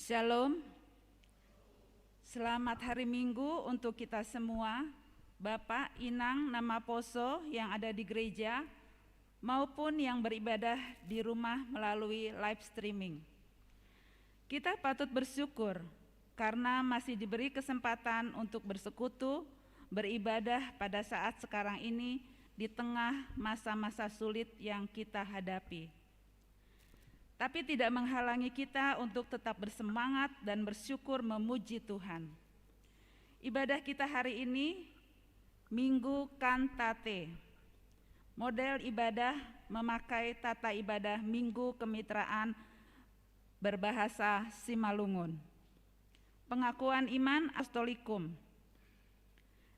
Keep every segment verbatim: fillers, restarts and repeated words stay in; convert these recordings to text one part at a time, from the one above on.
Shalom. Selamat hari Minggu untuk kita semua, Bapak, Inang, nama poso yang ada di gereja, maupun yang beribadah di rumah melalui live streaming. Kita patut bersyukur karena masih diberi kesempatan untuk bersekutu, beribadah pada saat sekarang ini di tengah masa-masa sulit yang kita hadapi. Tapi tidak menghalangi kita untuk tetap bersemangat dan bersyukur memuji Tuhan. Ibadah kita hari ini, Minggu Kantate. Model ibadah memakai tata ibadah Minggu Kemitraan berbahasa Simalungun. Pengakuan iman apostolikum.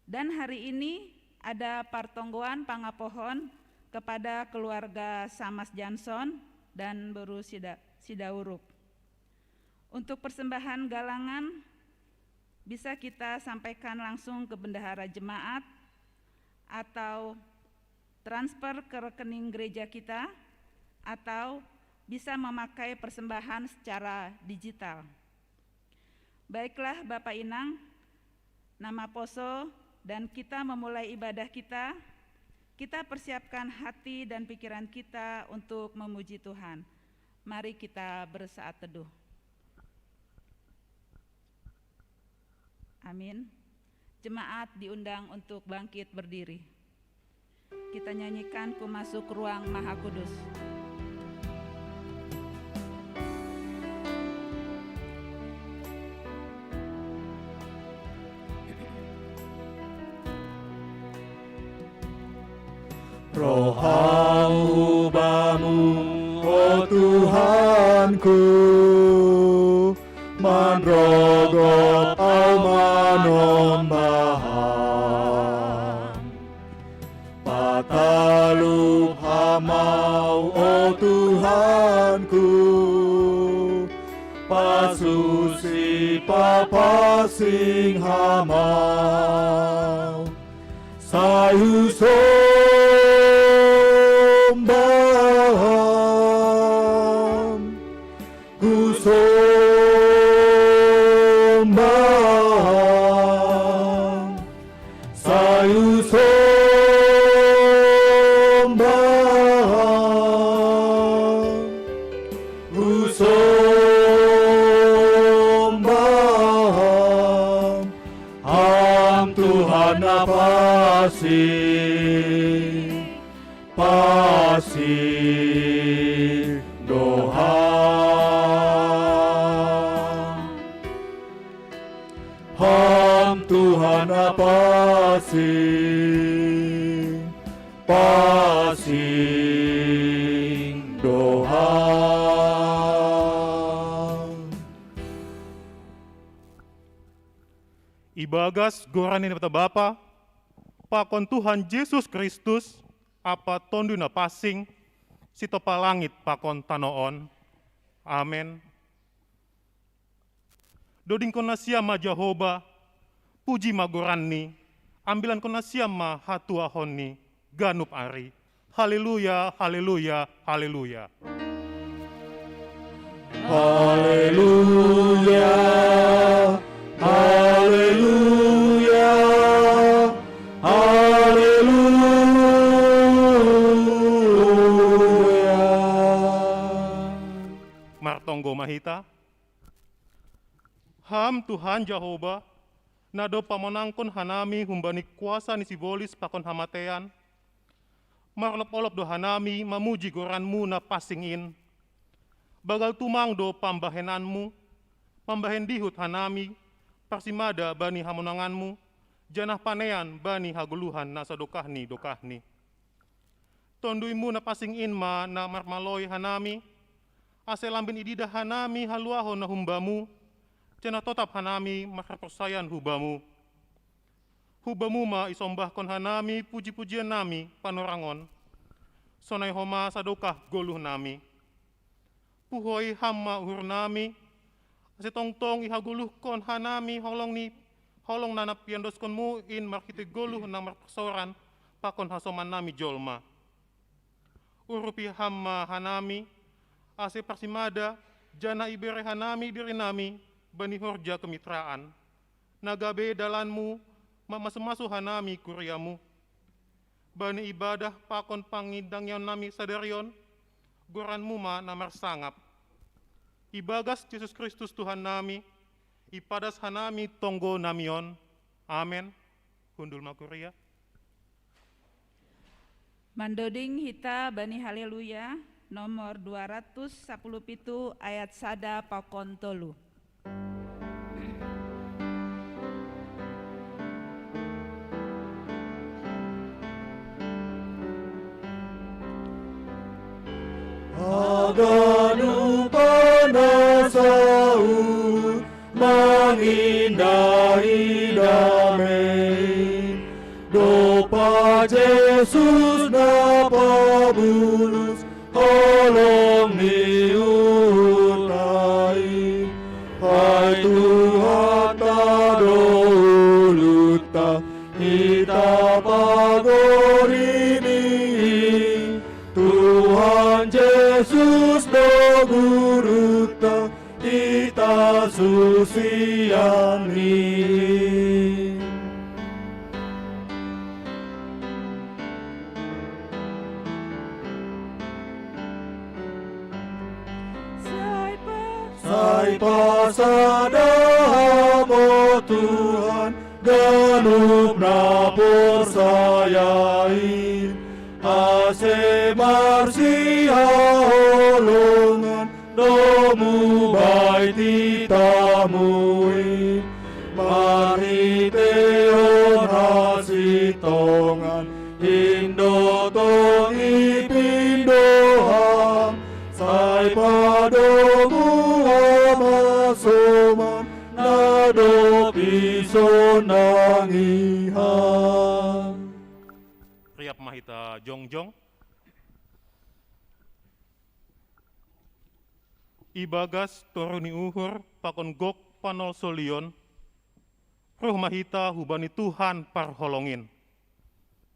Dan hari ini ada partonggoan pangapohon kepada keluarga Samas Janson dan Beru Sida, Sidauruk. Untuk persembahan galangan bisa kita sampaikan langsung ke bendahara jemaat atau transfer ke rekening gereja kita atau bisa memakai persembahan secara digital. Baiklah Bapak Inang, nama poso dan kita memulai ibadah kita, kita persiapkan hati dan pikiran kita untuk memuji Tuhan. Mari kita bersaat teduh. Amin. Jemaat diundang untuk bangkit berdiri. Kita nyanyikan ku masuk ruang maha kudus. Rohamu bamu, o Tuhanku, manrogop au manombahan. Patalup hamau, o Tuhanku, pasusi papasing hamau. Sai husombahan, husombahan, sai husombahan, husombahan. Ham Tuhan na pasi, pasi doha. Ham Tuhan na pasi, pasi doha. Ibagas goran ni Debata Bapa, pakon Tuhan Jesus Kristus, Apa Tonduy na Pasing, sitopa langit pakon tano on. Amen. Dodingkon nasiam ma Jahoba, puji ma goran-Ni, ambilankon nasiam ma hatuahon-Ni, ganup ari. Haleluya, haleluya, haleluya. Haleluya, haleluya, haleluya. Martonggo ma hita. Ham Tuhan Jahoba, na dob pamonangkon hanami humbani kuasa ni sibolis pakon hamatean, marolop-olop do hanami mamuji goran-Mu na pasing in. Banggal tumang do pambahenan-Mu, mambahen dihut hanami, parsimada bani hamonangan-Mu, janah panean bani hagoluhan na sadokah ni dokahni. Tonduy-Mu na pasing in ma na marmaloi hanami, ase lambin ididah hanami haluahon na humbamu, janah totap hanami marhaporsayaon hubamu. Hubamu ma isombahkon hanami puji-pujian nami panorangon, sonai homa sadokah goluh nami. Puhoi Ham ma uhur nami, ase tongtong ihagoluhkon hanami holong ni holong na piandoskonmu in marhitei goluh na marparsaoran pakon hasoman nami jolma. Urupi Ham ma hanami, ase parsimada Janah ibere hanami dirinami bani horja kemitraan, na gabe dalanmu mamasu-masu hanami kuriamu. Bani ibadah pakon pangindangionnami sadarion, goranmu ma na marsangap. Ibagas Jesus Kristus Tuhannami, ipadas hanami tonggonamion. Amen. Hundul ma kuria. Mandoding hita bani Haleluya nomor dua ratus sapuluh pitu ayat sada pakon tolu. Haganupan na saut mangindahi damei, dopa Jesus na pabulus holong ni uhur ta i. Hai Tuhanta do ulunta, hita pagorini. Tuhan Jesus do gurunta, hita susianni. Sai pasada Ham, o Tuhan, ganup na porsaya in, ase marsihaholongan do mubait hita muin. Marhitehon hasintongan in do tong ipindo Ham, sai padomu Ham hasoman na dob isonangi Ham. Riap ma hita jongjong. Ibagas toruh ni uhur pakon gok panolsolion, roh ma hita hubani Tuhan parholong in.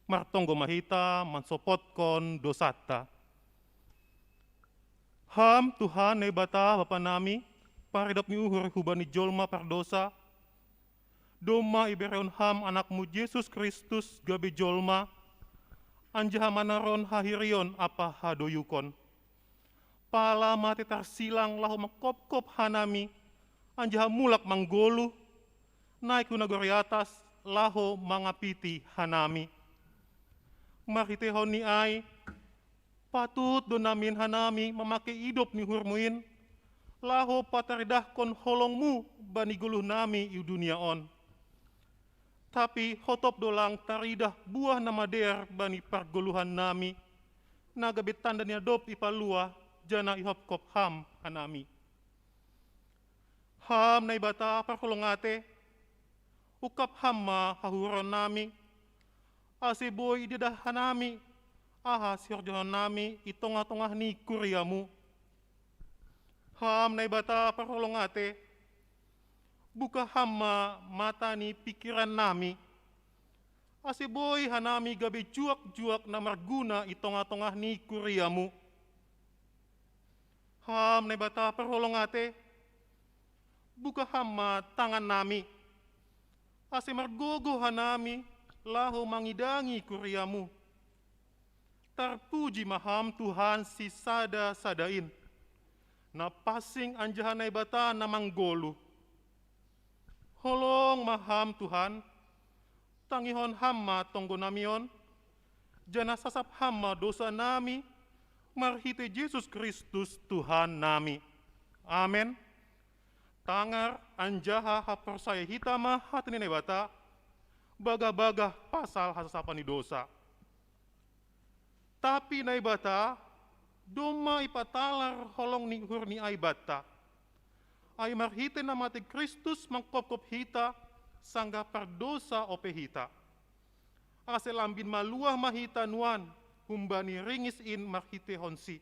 Martonggo ma hita mansopotkon dosanta. Ham Tuhan Naibata Bapanami, paridop ni uhur hubani jolma pardosa, domma iberehon Ham Anakmu Jesus Kristus gabe jolma, anjaha manaron hahirion ampa hadoyukon. Pala mate tarsilang laho mangkopkop hanami, anjaha mulak manggoluh, naik hu nagori atas laho mangapiti hanami. Marhiteihon ni ai, patut do namin hanami mamake idop ni uhurmu in, laho pataridahkon holongmu bani goluhnami i dunia on. Tapi hotop do lang taridah buah na madear bani pargoluhannami, na gabe tanda ni na dob ipaluah janah ihopkop Ham hanami. Ham Naibata parholong ate, ungkap Ham ma hahuhuronnami, ase boi idadah hanami aha sihorjahonnami i tongah-tongah ni kuriamu. Ham Naibata parholong ate, buka Ham ma mata ni pikirannami, ase boi hanami gabe juak-juak na marguna i tongah-tongah ni kuriamu. Ham Naibata parholong ate, buka Ham ma tangannami, ase margogoh hanami laho mangidangi kuriamu. Tarpuji ma Ham Tuhan sisada-sada in, na pansing anjaha Naibata na manggoluh. Holong ma Ham Tuhan, tangihon Ham ma tonggonami on, janah sasap Ham ma dosanami, marhitei Jesus Kristus Tuhannami. Amen. Tangar anjaha haporsaya hita ma hata ni Naibata, bagah-bagah pasal hasasapan ni dosa. Tapi Naibata domma ipatalar holong ni uhurNi ai banta, ai marhitei na matei Kristus mangkopkop hita, sanggah pardosa ope hita. Ase lambin maluah ma hita nuan humbani ringis in marhiteihonSi,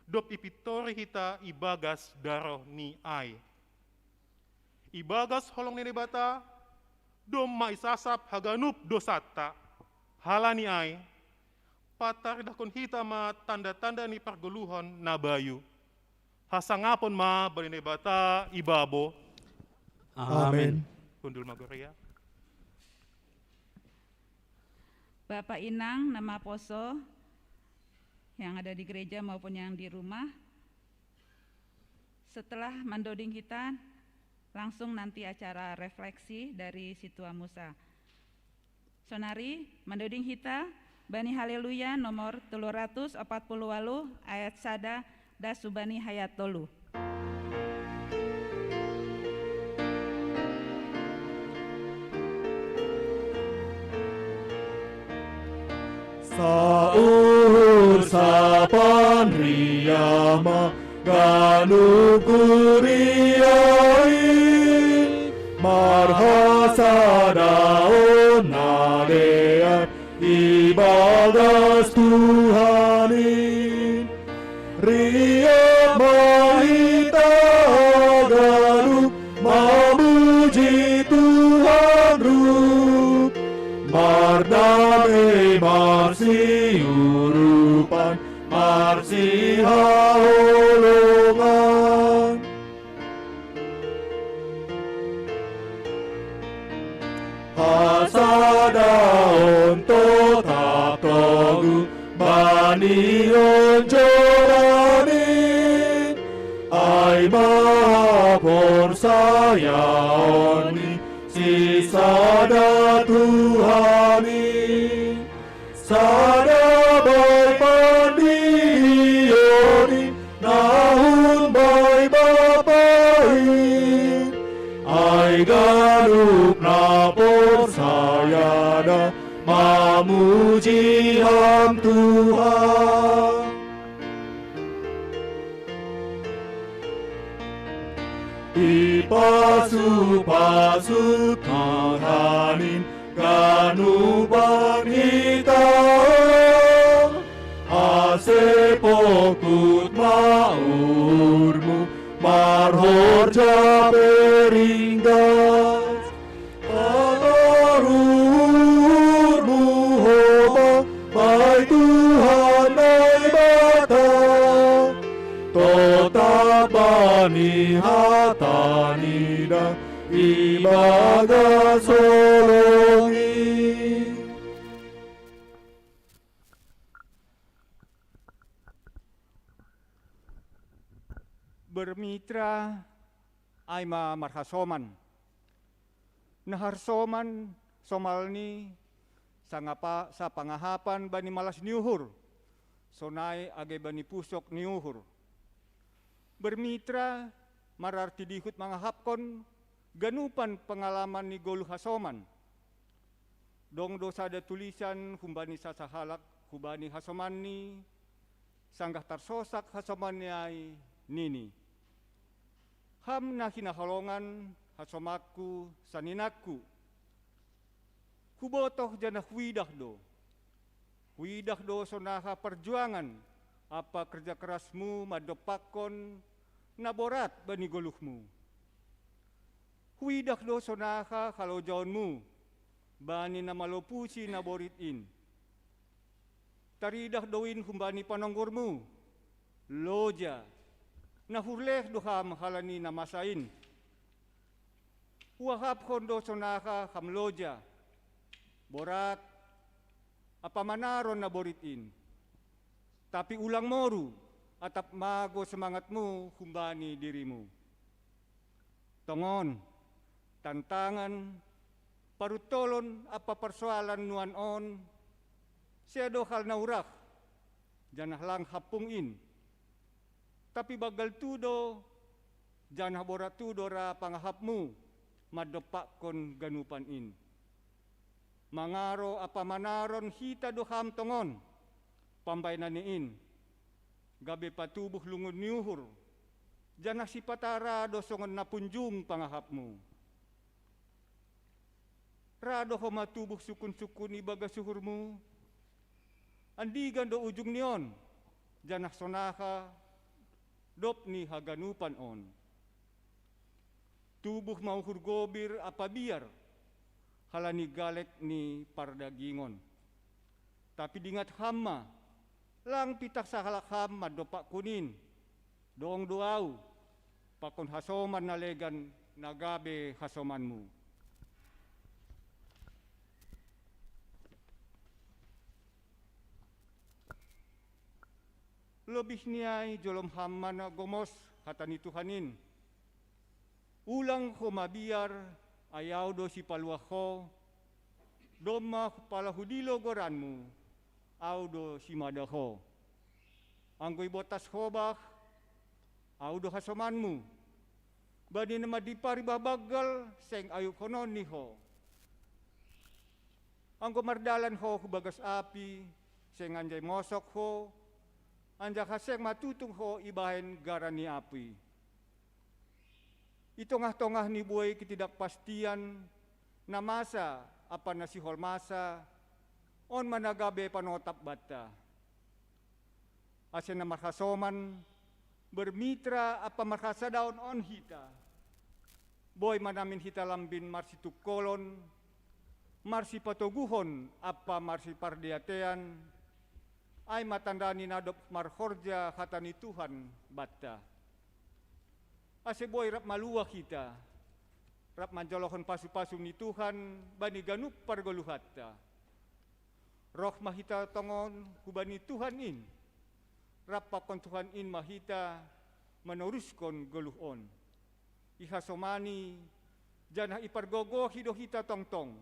dob ipintori hita ibagas darohNi ai. Ibagas holong ni Naibata domma isasap haganup dosanta. Halani ai, pataridahkon hita ma tanda-tanda ni pargoluhon na bayu. Hasangapon ma bani Naibata i babo. Amen. Amen. Hundul ma Gloria. Bapak Inang, nama poso yang ada di gereja maupun yang di rumah. Setelah mandoding hita, langsung nanti acara refleksi dari Situa Musa. Sonari, mandoding hita bani Haleluya nomor telu ratus opat puluh walu ayat sada das subani hayat tolu. Sauhur sapan riama ganup kuriai, marhasadaon nadean ibagas Tuhanin. Riama hita ganup mamuji Tuhan rup, mardame marsiurupan marsihaholongan. Hasadaon totap togu bani onjoranin, ai mahaporsayaon ni sisada Tuhanin. Sada bai pandidion i na humbai Bapa i, ai ganup na porsaya da mamuji Ham Tuhan. Ipasupasu Tuhanin ganupan hita, ase pokut ma uhurmu marhorja peringgas. Pator uhurmu homa bai Tuhan Naibata, totap bani hata ni da ibagas holong i. Bermitra ai ma marhasoman. Na harsoman somalni sangapa sapangahapan bani malas ni uhur, sonai age bani pusok ni uhur. Bermitra mararti dihut mangahapkon ganupan pengalaman ni goluh hasoman. Dong do sada tulisan humbani sasahalak hubani hasomanni, sanggah tarsosak hasomanni ai, nini: Ham na hinaholongan hasomangku saninangku, hubotoh janah huidah do. Huidah do sonaha parjuangan ampa kerja kerasmu mandompakkon na borat bani goluhmu. Huidah do sonaha halojaonmu bani na malopusi na borit in. Taridah do in humbani panonggormu, loja, na hurleh do ham halani na masa in. Huahapkon do sonaha ham loja, borat, ampa manaron na borit in. Tapi ulang moru, atap mago semangatmu humbani dirimu. Tongon, tantangan, paruntolon ampa parsoalan nuan on, sedo hal na urah, janah lang hampung in. Tapi banggal tu do, janah borat tu do ra pangahapmu mandompakkon ganupan in. Mangaro ampa manaron hita do ham tongon pambahenanni in, gabe patubuh lungun ni uhur, janah sipata ra do songon na punjung pangahapmu. Ra do homa tubuh sukun-sukun ibagas uhurmu, andigan do ujungni on, janah sonaha dob ni haganupan on. Tubuh ma uhur gobir ampa biar, halani galek ni pardagingon. Tapi dingat ham ma, lang pitah sahalak ham mandompakkon in. Dong do au pakon hasoman na legan na gabe hasomanmu. Lobih ni ai jolom ham ma na gomos hata ni Tuhan in. Ulang ho mabiar, ai au do sipaluah ho, domma pala hudilo goranmu, au do simada ho. Anggo ibotas ho bah, au do hasomanmu. Bani na mandipari bah banggal, seng ayuphonon ni ho. Anggo mardalan ho hu bagas api, seng anjai mosok ho, anjaha seng matutung ho ibahen gara ni api. I tongah-tongah ni buei ketidakpastian, na masa ampa na sihol masa, on ma na gabe panotap banta. Ase na marhasoman, bermitra ampa marhasadaon on hita. Boi ma namin hita lambin marsitungkolon, marsipatoguhon ampa marsipardiatean, ai ma tanda ni na dob marhorja hata ni Tuhan banta. Ase boi rap maluah hita, rap manjolohon pasu-pasu ni Tuhan bani ganup pargoluhanta. Roh ma hita tongon hubani Tuhan in, rap pakon Tuhan in ma hita manoruskon goluh on. Ihasomani, janah ipargogohi do hita tongtong,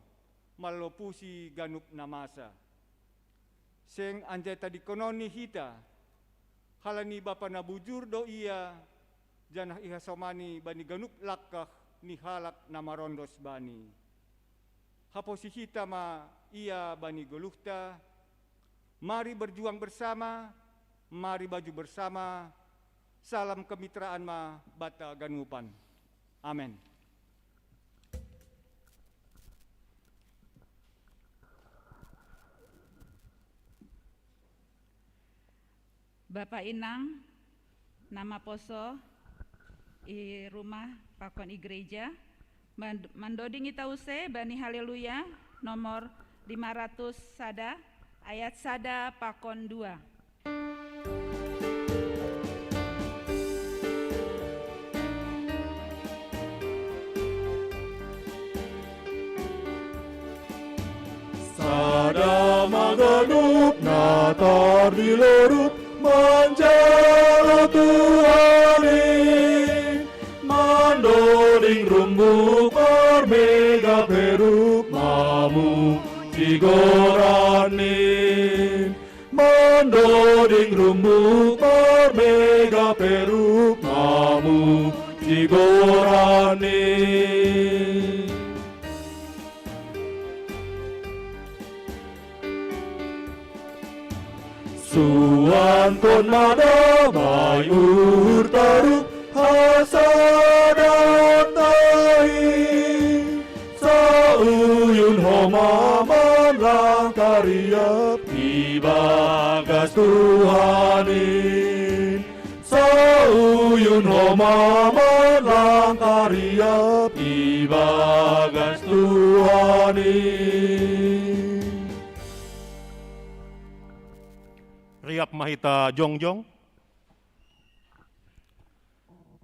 mallopusi ganup na masa. Seng anjai tadingkonon ni hita, halani Bapa na bujur do Ia, janah ihasomani bani ganup langkah ni halak na marondos Bani. Haposi hita ma Ia bani goluhta, mari berjuang bersama, mari maju bersama, salam kemitraan ma banta ganupan. Amen. Bapa inang, na maposo i rumah pakon i gereja, mandoding ita use bani Haleluya nomor lima ratus sada ayat sada pakon dua. Sada ma ganup na tardilorup manjalo Tuhan i, mandoding rumbuk marbega perup mamuji goran i. Mandoding rumbuk marbega perup mamuji goran i. Suanhon ma damai uhur tarup hasadaon tahi. Sauyun homa manlangkariap ibagas Tuhan i. Sauyun homa manlangkariap ibagas Tuhan i. Riap ma hita jongjong.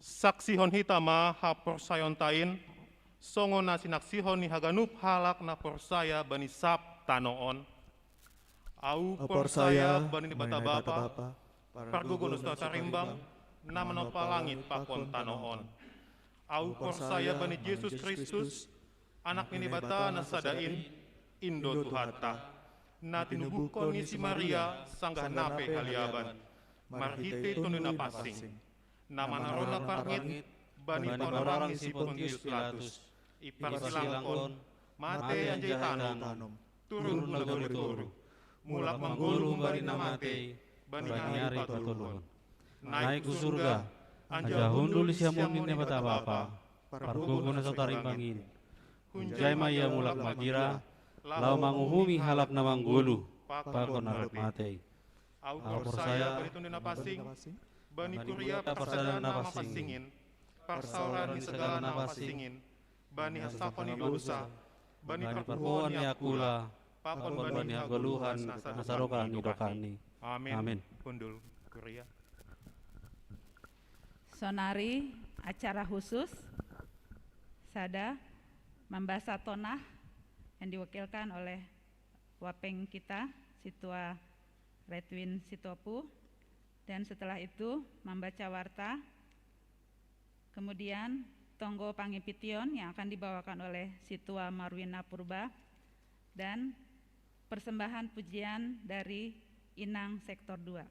Saksihon hita ma haporsayaonta in, songon na sinaksihon ni haganup halak na porsaya bani sab tano on. Ahu porsaya bani Naibata Bapa, Pargogo na so tarimbang, na manompa langit pakon tano on. Ahu porsaya bani Jesus Kristus, Anak ni Naibata na sada in, in do Tuhanta, na tinubuhkon ni si Maria sanggah na pe haliaban, marhitei Tonduy Napansing, na manaronang parngit bani panorang ni si Pontius Pilatus, iparsilangkon, matei anjaha itanom, turun tu nagori toruh, mulak manggoluh humbani na matei bani ari patoluhon. Naik hu surga, anjaha hundul di siamun ni Naibata Bapa, Pargogo na so tarimbang in. Hunjai ma Ia mulak magira, laho manguhumi halak na manggoluh pakon na dob matei. Ahu porsaya bani Tonduy Napansing, bani kuria parsadaan na pansing in, parsaoran ni sagala na pansing in, bani hasapon ni dousa, bani parpuhoon ni angkula, pakon bani hagoluhan na sadokah ni dokahni. Amen. Hundul kuria. Sonari acara khusus sada mambasa tonah yang diwakilkan oleh wapeng kita, Situa Redwin Sitopu, dan setelah itu membaca warta, kemudian tonggo pangipition yang akan dibawakan oleh Situa Marwina Purba, dan persembahan pujian dari Inang Sektor dua.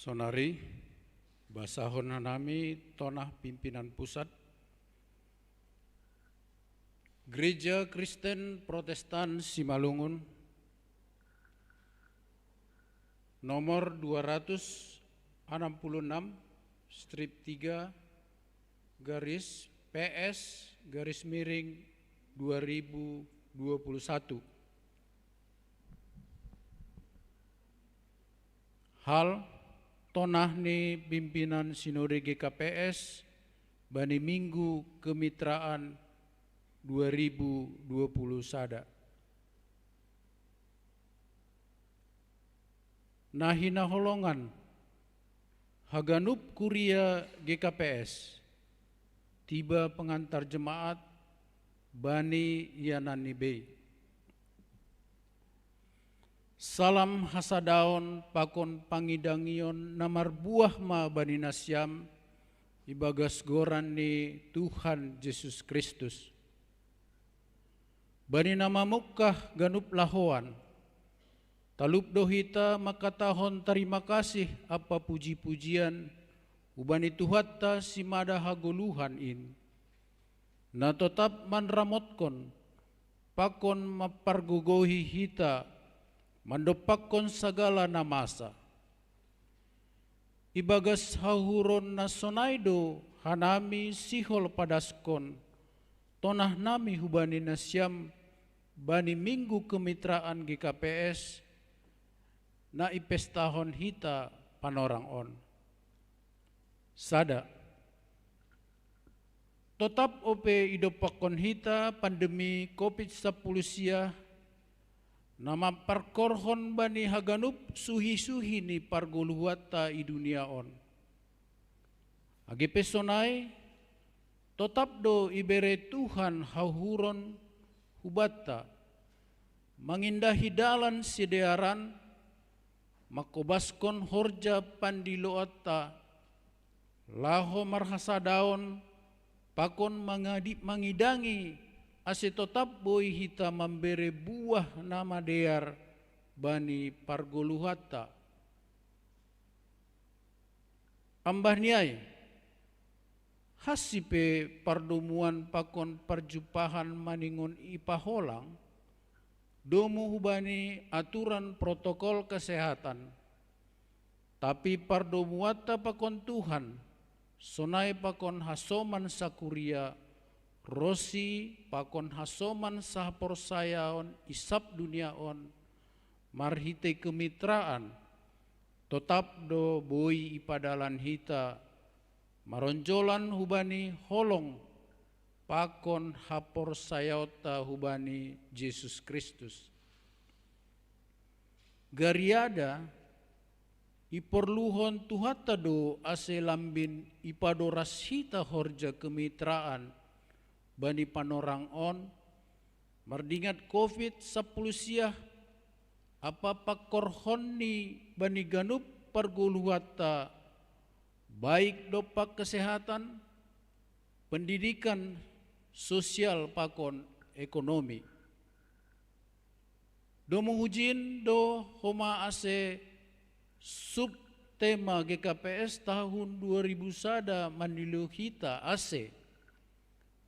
Sonari, basahon hanami tonah pimpinan pusat, Gereja Kristen Protestan Simalungun, nomor dua ratus enam puluh enam, strip tiga, garis P S, garis miring dua ribu dua puluh satu. Hal tonah ni pimpinan Sinode G K P S bani Minggu Kemitraan dua ribu dua puluh sada. Na hinaholongan haganup kuria G K P S, tiba pengantar jemaat bani yanan ni bei. Salam hasadaon pakon pangidangion na marbuah ma bani nasiam ibagas goran ni Tuhan Jesus Kristus. Bani na mamungkah ganup lahoan, talup do hita mangkatahon tarima kasih ampa puji-pujian hubani Tuhanta simada hagoluhan in, na totap manramotkon pakon mampargogohi hita mandompakkon sagala na masa. Ibagas hauhuron na sonai do hanami sihol padaskon tonahnami hubani nasiam bani Minggu Kemitraan G K P S na ipestahon hita panorang on. Sada. Totap ope idompakkon hita pandemi covid sampulu sia na mamparkorhon bani haganup suhi-suhi ni pargoluhanta i dunia on. Age pe sonai, totap do ibere Tuhan hauhuron hubanta mangindahi dalan sidearan, mangkobaskon horja pandiloanta, laho marhasadaon pakon mangadi-, mangidangi, ase totap boi hita mambere buah na madear bani pargoluhanta. Ambah ni ai, hansi pe pardomuan pakon parjumpahan maningon ipaholang, domu hubani aturan protokol kesehatan. Tapi pardomuanta pakon Tuhan, sonai pakon hasoman sakuria, ronsi pakon hasoman sahaporsayaon i sab dunia on, marhitei kemitraan, totap do boi ipadalan hita, maronjolan hubani holong pakon haporsayaonta hubani Jesus Kristus. Gariada, iporluhon Tuhanta do ase lambin ipadoras hita horja kemitraan bani panorang on, mardingat covid sampulu sia, ampa pangkorhonni bani ganup pargoluhanta, baik dompak kesehatan, pendidikan, sosial pakon ekonomi. Domu hujin do homa ase subtema G K P S tahun dua ribu sada mandilo hita ase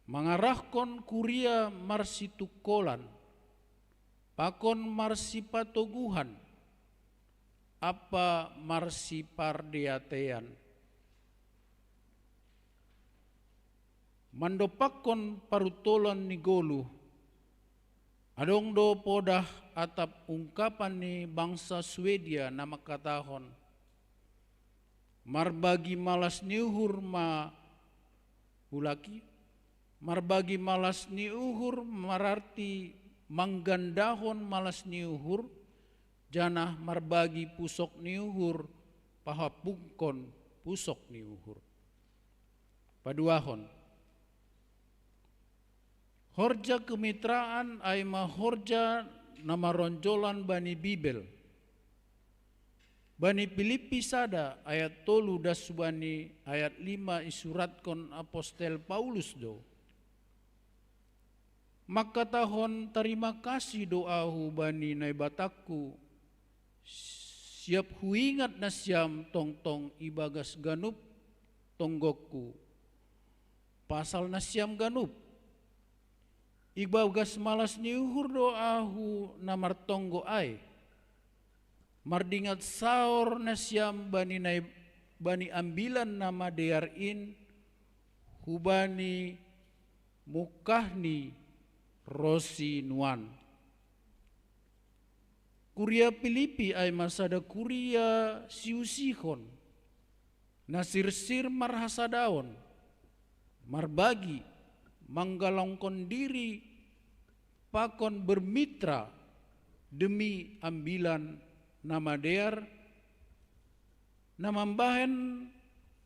mangarahkon kuria marsitungkolan pakon marsipatoguhan ampa marsipardeatean. Mandopakkon paruntolan ni goluh, adong do podah atap ungkapan ni bangsa Swedia na mangkatahon: Marbagi malas ni uhur ma, ulaki, marbagi malas ni uhur mararti manggandahon malas ni uhur, janah marbagi pusok ni uhur pahapungkon pusok ni uhur. Paduahon. Horja kemitraan ai ma horja na maronjolan bani Bibel. Bani Pilippi sada ayat tolu das bani ayat lima isuratkon apostel Paulus do: Mangkatahon tarima kasih do ahu bani Naibatangku, siap huingat nasiam tongtong ibagas ganup tonggongku, pasal nasiam ganup. Ibagas malas ni uhur do ahu na martonggo ai, mardingat saor nasiam bani nai, bani Ambilan Namadear in hubani mungkahni ronsi nuan. Kuria Pilippi ai ma sada kuria siusihon, na sirsir marhasadaon, marbagi, manggalongkon diri pakon bermitra demi Ambilan Namadear, na mambahen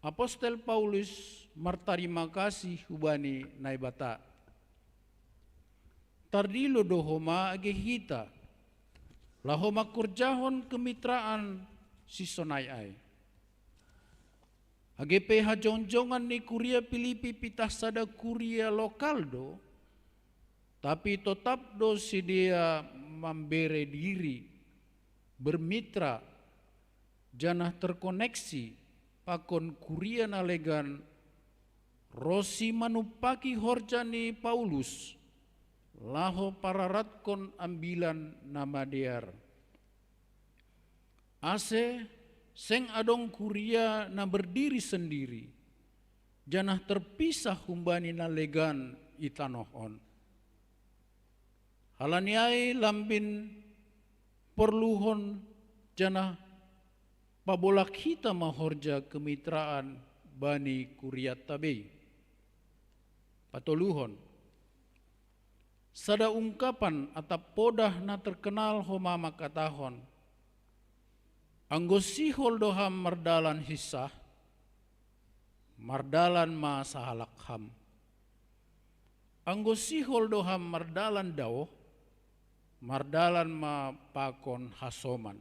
apostel Paulus martarima kasih hubani Naibata. Tardilo do homa age hita, laho mangkorjahon kemitraan sisonai ai. Age pe hajongjongan ni kuria Pilippi pitah sada kuria lokal do, tapi totap do sidea mambere diri, bermitra, janah terkoneksi pakon kuria na legan, ronsi manumpaki horja ni Paulus, laho pararatkon Ambilan Namadear. Ase seng adong kuria na berdiri sendiri, janah terpisah humbani na legan i tanoh on. Halani ai lambin porluhon janah pabolak hita ma horja kemitraan bani kurianta bei. Patoluhon. Sada ungkapan atap podah na terkenal homa mangkatahon: Anggo sihol do ham mardalan hinsah, mardalan ma sahalak ham. Anggo sihol do ham mardalan daoh, mardalan ma pakon hasoman.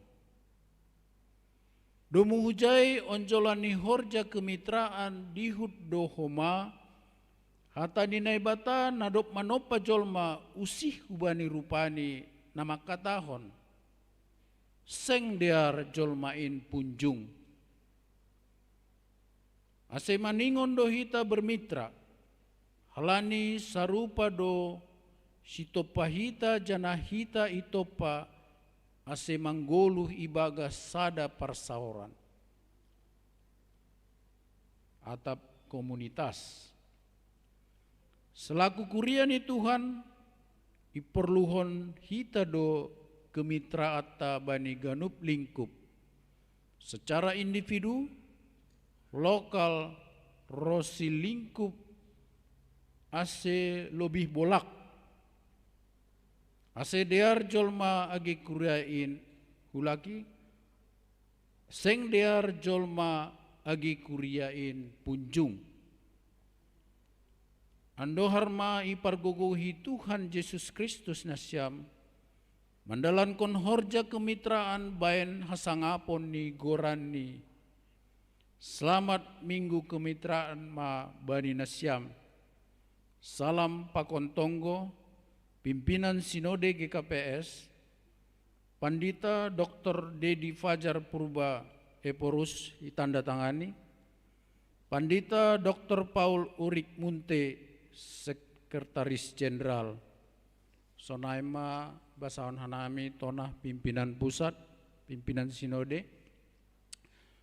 Domu hujai onjolan ni horja kemitraan dihut do homa hata ni Naibata na dob manompa jolma usih hubani rupani na mangkatahon: Seng dear jolma in punjung. Ase maningon do hita bermitra, halani sarupa do sitompa hita janah hita itompa, ase manggoluh ibagas sada parsaoran atap komunitas. Selaku kuria ni Tuhan, iporluhon hita do kemitraanta bani ganup lingkup, secara individu, lokal, ronsi lingkup ase lobih bolak. Ase dear jolma age kuria in, ulaki, seng dear jolma age kuria in punjung. Andohar ma ipargogohi Tuhan Jesus Kristus nasiam, mandalankon horja kemitraan bahen hasangapon ni goranNi. Selamat Minggu Kemitraan ma bani nasiam. Salam pakon tonggo, pimpinan Sinode G K P S, Pandita Doktor Dedi Fajar Purba Ephorus, itandatangani, Pandita Doktor Paul Urik Munte, Sekretaris Jenderal. Sonai ma basahon hanami tona pimpinan pusat, pimpinan Sinode.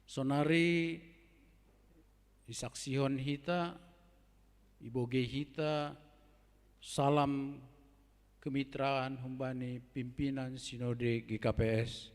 Sonari isaksihon hita Ibogei hita salam kemitraan humbani pimpinan Sinode G K P S.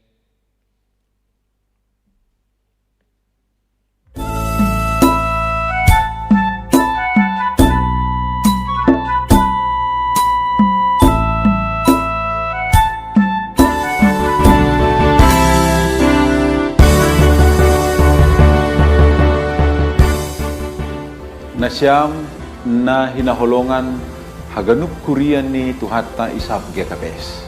Nasiam na hinaholongan haganup kuria ni Tuhanta i sab G K P S.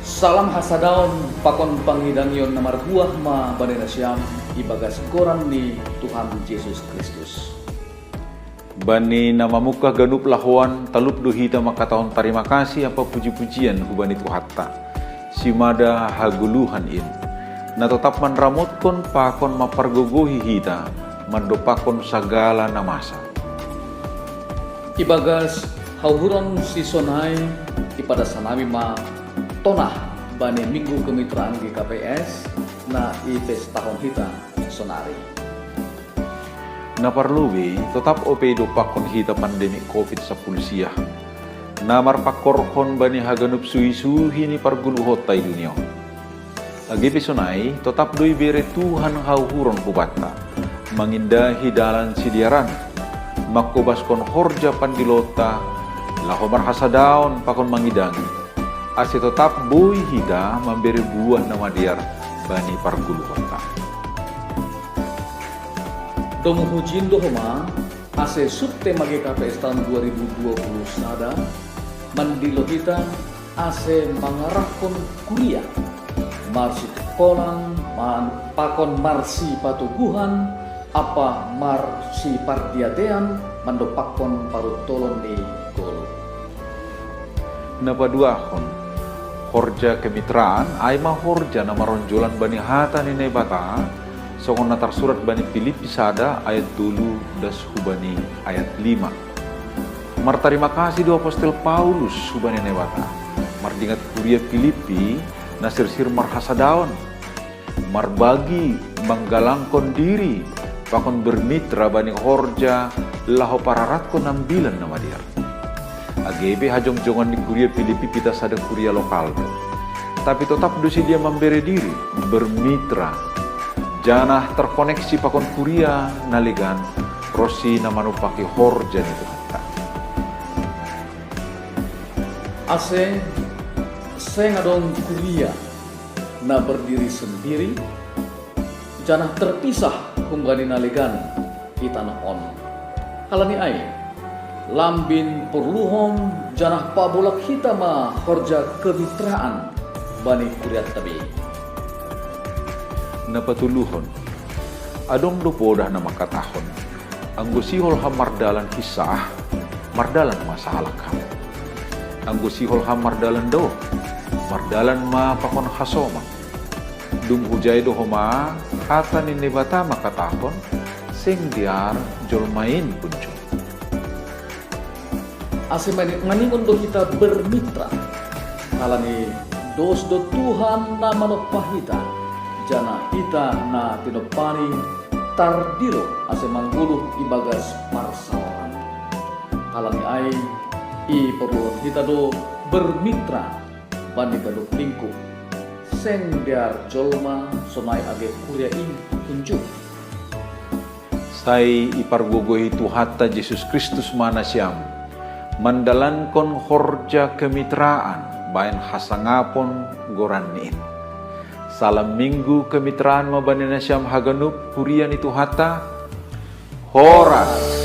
Salam hasadaon pakon pangidangion na marbuah ma bani nasiam ibagas goran ni Tuhan Jesus Kristus. Bani na mamungkah ganup lahoan, talup do hita mangkatahon tarima kasih ampa puji-pujian hubani Tuhanta, simada hagoluhan in, na totap manramotkon pakon mampargogohi hita mandompakkon sagala na masa. Ibagas hauhuron sisonai, ipadas hanami ma tonah bani Minggu Kemitraan G K P S na ipestahon hita sonari. Na parlobei, totap ope idompakkon hita pandemi covid sampulu sia, na marpangkorhon bani haganup suhi-suhi ni pargoluhonta i dunia on. Age pe sonai, totap do ibere Tuhan hauhuron hubanta, mangindahi dalan sidearan, mangkobaskon horja pandilonta, laho marhasadaon pakon mangidangi, ase totap boi hita mambere buah na madear bani pargoluhonta. Domu hujin do homa, ase subtema G K P S taon dua ribu dua puluh sada, mandilo hita ase mangarahkon kuria, marsitungkolan, man-, pakon marsipatoguhan, ampa marsipardiatean mandompakkon paruntolon ni goluh. Na paduahon, horja kemitraan, ai ma horja na maronjolan bani hata ni Naibata, songon na tarsurat bani Pilippi sada ayat tolu das hubani ayat lima. Martarima kasih do apostel Paulus hubani Naibata, mardingat kuria Pilippi na sirsir marhasadaon, marbagi, manggalangkon diri, pakon bermitra bani horja laho pararatkon ambilan na madear. Age pe hajongjongan ni kuria Pilippi pita sada kuria lokal do, tapi totap do sidea mambere diri, bermitra, janah terkoneksi pakon kuria na legan, ronsi na manumpaki horja ni Tuhanta. Ase seng adong kuria na berdiri sendiri, janah terpisah humbani na legan i tanoh on. Halani ai, lambin porluhon janah pabolak hita ma horja kemitraan bani kurianta be. Na patoluhon, adong do podah na mangkatahon: Anggo sihol ham mardalan hinsah, mardalan ma sahalak ham. Anggo sihol ham mardalan daoh, mardalan ma pakon hasoman. Dung hujai do homa hata ni Naibata mangkatahon: Seng dear jolma in punjung. Ase mani-, maningon do hita bermitra, halani dos do Tuhan na manompa hita, janah hita na tinompaNi tardilo ase manggoluh ibagas parsaoran. Halani ai, iporluhon hita do bermitra bani ganup lingkup, seng dear jolma sonai age kuria in punjung. Sai ipargogohi Tuhanta Jesus Kristus ma nasiam, mandalankon horja kemitraan bahen hasangapon goranNi in. Salam Minggu Kemitraan ma bani nasiam haganup, kuria ni Tuhanta. Horas.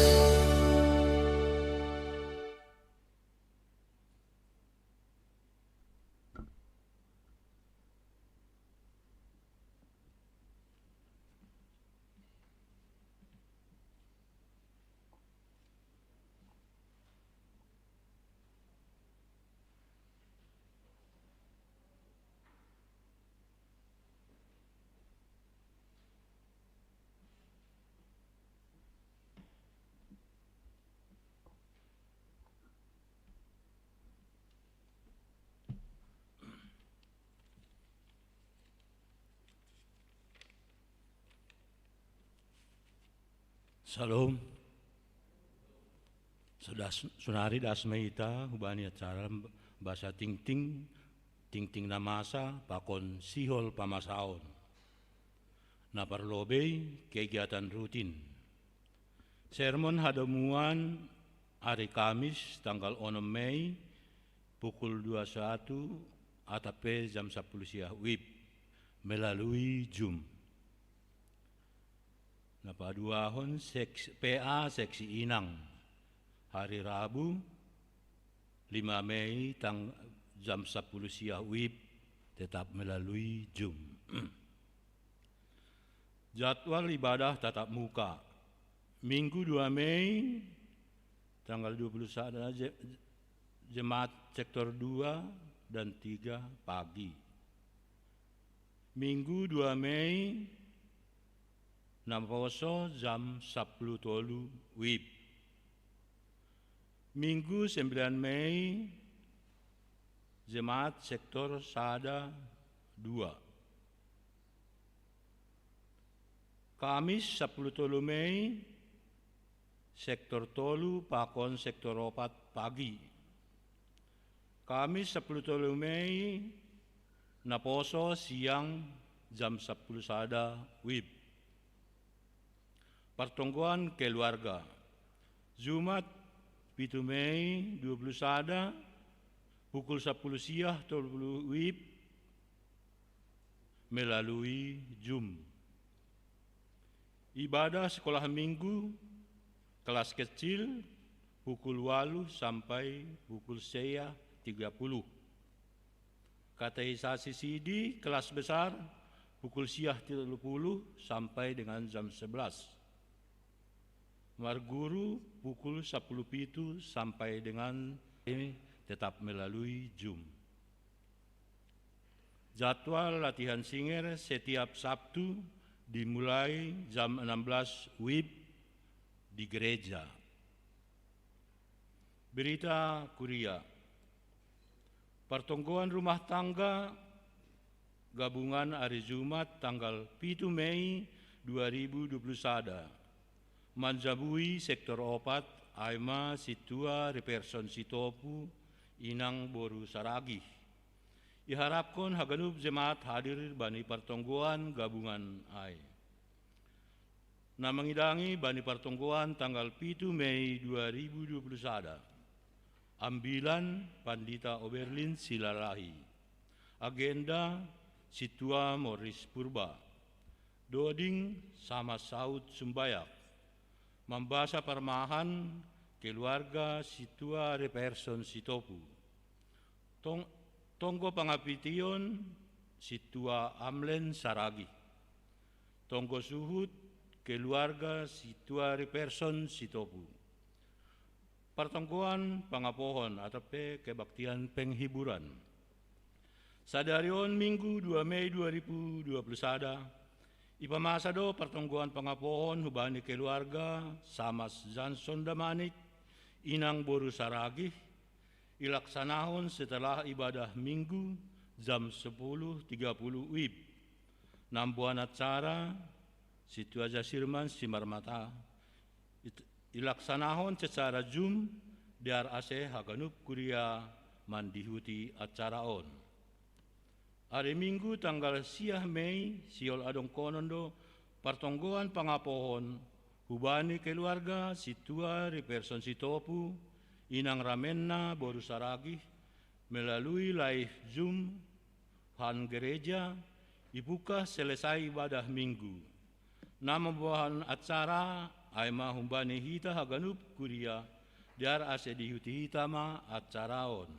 Shalom. Sonari das ma hita hubani acara bahasa tingting, tingting na masa pakon sihol pamasaon. Na parlobei kegiatan rutin. Sermon hadomuan ari Kamis tanggal onom Mei pukul dua satu atap pe jam sapuluh siah wib melalui Zoom. Na paduahon seks, P A seksi inang hari Rabu lima Mei tang jam sapuluh siah wib tetap melalui Zoom. Jadwal ibadah tatap muka. Minggu dua Mei tanggal dua puluh satu je-, jemaat sektor dua dan tiga pagi. Minggu dua Mei naposo jam sapuluh tolu wib. Minggu sembilan Mei jemaat sektor sada dua. Kamis sapuluh tolu Mei sektor tolu pakon sektor opat pagi. Kamis sapuluh tolu Mei naposo siang jam sapuluh sada wib. Partonggoan keluarga. Jumat pitu Mei dua puluh sada pukul sapuluh siah tolu puluh wib melalui Zoom. Ibadah sekolah minggu kelas kecil pukul waluh sampai pukul sia tiga puluh. Katekisasi sidi kelas besar pukul siah tolu puluh sampai dengan jam sebelas. Marguru pukul sapuluh pitu sampai dengan ini tetap melalui Zoom. Jadwal latihan singer setiap Sabtu dimulai jam enam belas wib di gereja. Berita kuria. Partonggoan rumah tangga gabungan ari Jumat tanggal pitu Mei dua ribu dua puluh sada. Manjabui sektor opat ai ma sintua Reperson Sitopu, inang boru Saragih. Iharapkon haganup jemaat hadir bani partonggoan gabungan ai. Na mangidangi bani partonggoan tanggal pitu Mei dua ribu dua puluh sada. Ambilan Pandita Oberlin Silalahi. Agenda sintua Morris Purba. Doding sama saut sumbayak. Mambasa parmahan keluarga sintua Reperson Sitopu. Tong-, tonggo pangapition sintua Amlen Saragih. Tonggo suhut keluarga sintua Reperson Sitopu. Partonggoan pangapohon atap pe kebaktian penghiburan. Sadari on Minggu dua Mei dua ribu dua puluh sada, ipamasa do partonggoan pangapohon hubani keluarga Samas Janson Damanik, inang boru Saragih, ilaksanahon setelah ibadah Minggu jam sepuluh tiga puluh wib. Namboan acara sintua Jasirman Simarmata ilaksanahon secara Zoom, dear ase haganup kuria mandihuti acara on. Ari Minggu tanggal siah Mei sihol adongkonon do partonggoan pangapohon hubani keluarga sintua Reperson Sitopu, inang ramenna boru Saragih, melalui live Zoom han gereja, ipukah selesai ibadah Minggu. Na mamboan acara ai ma humbani hita haganup kuria, dear ase dihuti hita ma acara on.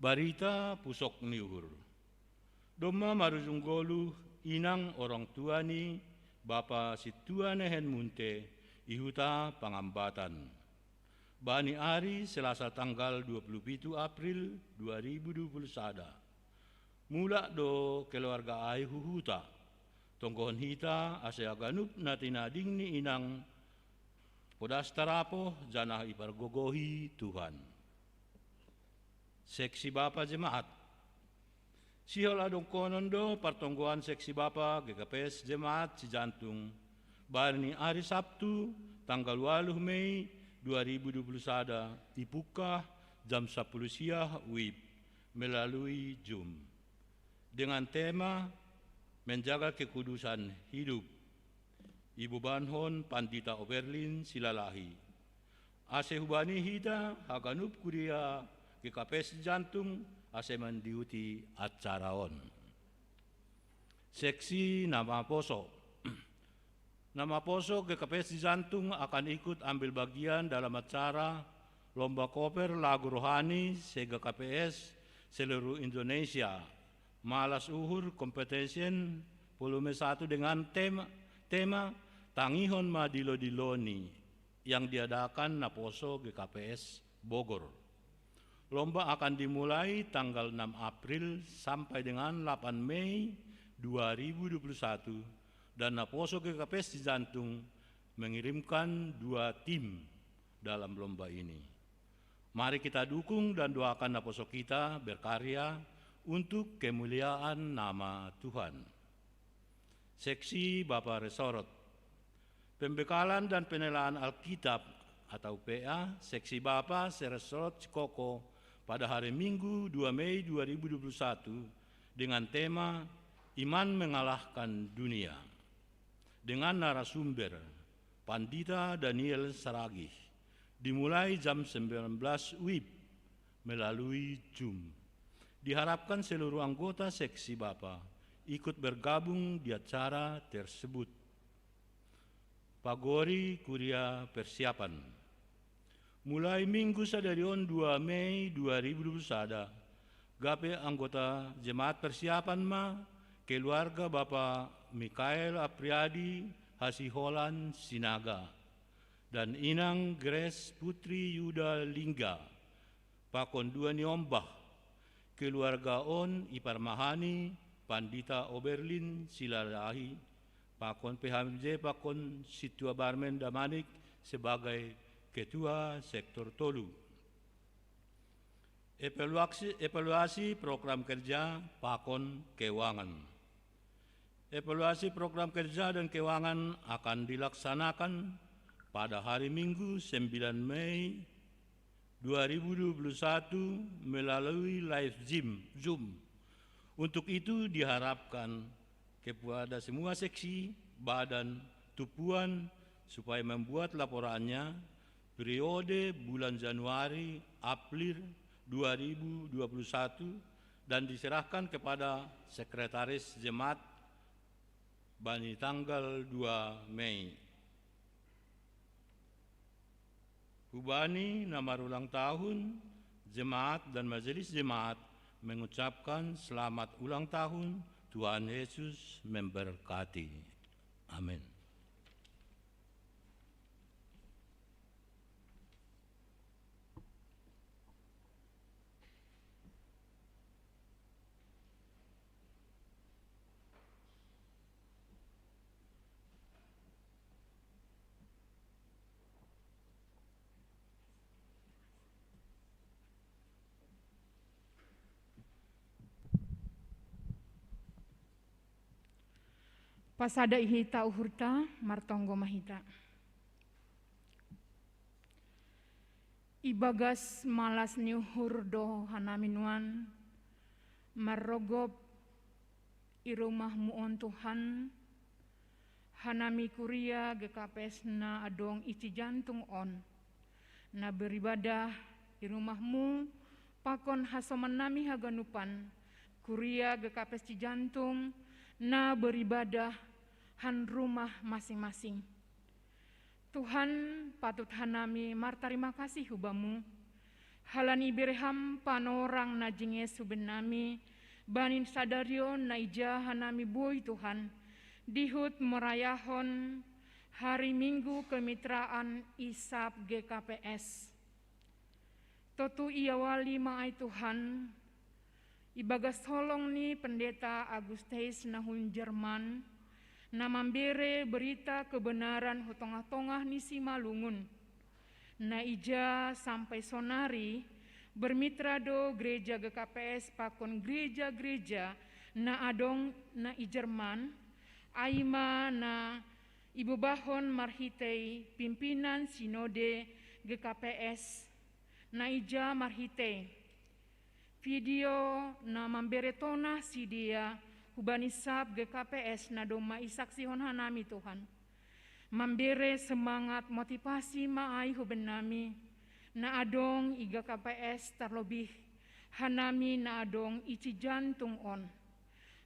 Barita pusok ni uhur. Domma marujung goluh inang orang tua ni bapa sintua nehen Munte i huta Pangambatan. Bani ari Selasa tanggal dua puluh pitu April dua ribu dua puluh sada. Mulak do keluarga ai hu huta. Tonggohon hita ase haganup na tinading ni inang podas tarapoh janah ipargogohi Tuhan. Seksi Bapa Jemaat. Sihol adongkonon do partonggoan seksi bapa G K P S Jemaat Sijantung, bani ari Sabtu tanggal waluh Mei dua ribu dua puluh sada, ipukah jam sapuluh siah wib melalui Zoom. Dengan tema Menjaga Kekudusan Hidup, ibobanhon Pandita Oberlin Silalahi. Ase hubani hita haganup kuria G K P S Jantung ase mandihuti acara on. Seksi na maposo. Na maposo G K P S Jantung akan ikut ambil bagian dalam acara lomba koper lagu rohani se-G K P S seluruh Indonesia, Malas Uhur Competition volume satu dengan tema, tema Tangihon Ma Dilo-diloni yang diadakan Naposo G K P S Bogor. Lomba akan dimulai tanggal enam April sampai dengan delapan Mei dua ribu dua puluh satu, dan Naposo G K P S Jantung mengirimkan dua tim dalam lomba ini. Mari kita dukung dan doakan Naposo kita berkarya untuk kemuliaan nama Tuhan. Seksi Bapa Resorot. Pembekalan dan penelahan Alkitab atau P A, Seksi Bapa se-Resorot Shikoku pada hari Minggu dua Mei dua ribu dua puluh satu dengan tema Iman Mengalahkan Dunia, dengan narasumber Pandita Daniel Saragih. Dimulai jam sembilan belas wib melalui Zoom. Diharapkan seluruh anggota Seksi Bapa ikut bergabung di acara tersebut. Pagori kuria persiapan. Mulai Minggu sadari on dua Mei dua ribu dua puluh sada, gabe anggota jemaat persiapan ma keluarga Bapa Mikael Apriadi Hasiholan Sinaga dan Inang Grace Putri Yuda Lingga pakon dua ni ombah. Keluarga on iparmahani Pandita Oberlin Silalahi pakon P H M J pakon Sintua Barmen Damanik sebagai Ketua Sektor Tolu. Evaluasi, evaluasi program kerja pakon keuangan. Evaluasi program kerja dan keuangan akan dilaksanakan pada hari Minggu sembilan Mei dua ribu dua puluh satu melalui live Zoom. Untuk itu diharapkan kepada semua seksi, badan, tumpuan supaya membuat laporannya periode bulan Januari, April dua ribu dua puluh satu dan diserahkan kepada Sekretaris Jemaat bani tanggal dua Mei. Hubani na marulang tahun, jemaat dan majelis jemaat mengucapkan selamat ulang tahun, Tuhan Yesus memberkati. Amin. Pasada i hita uhurta, martonggo ma hita. Ibagas malas ni uhur do hanami nuan, marrogop i rumahmu on Tuhan, hanami kuria G K P S na adong i Cijantung on, na beribadah i rumahmu, pakon hasomannami haganupan, kuria G K P S Cijantung, na beribadah han rumah masing-masing. Tuhan, patut hanami martarima kasih hu Bamu, halani ibere Ham panorang na jinges hu bennami, bani sadari on na ija hanami boi Tuhan, dihut merayahon hari Minggu kemitraan i sab G K P S. Tontu iawali ma ai Tuhan, ibagas holong ni Pendeta Agustes na hun Jerman, na mambere berita kebenaran hu tongah-tongah ni Simalungun. Na ija sampai sonari, bermitra do gereja G K P S pakon gereja-gereja na adong na i Jerman, ai ma na ibobahon marhitei pimpinan sinode G K P S, na ija marhitei video na mambere tona sidia hubani sab G K P S na domma isaksihon hanami Tuhan. Mambere semangat motivasi ma ai hubenami na adong i G K P S terlebih hanami na adong i Cijantung on.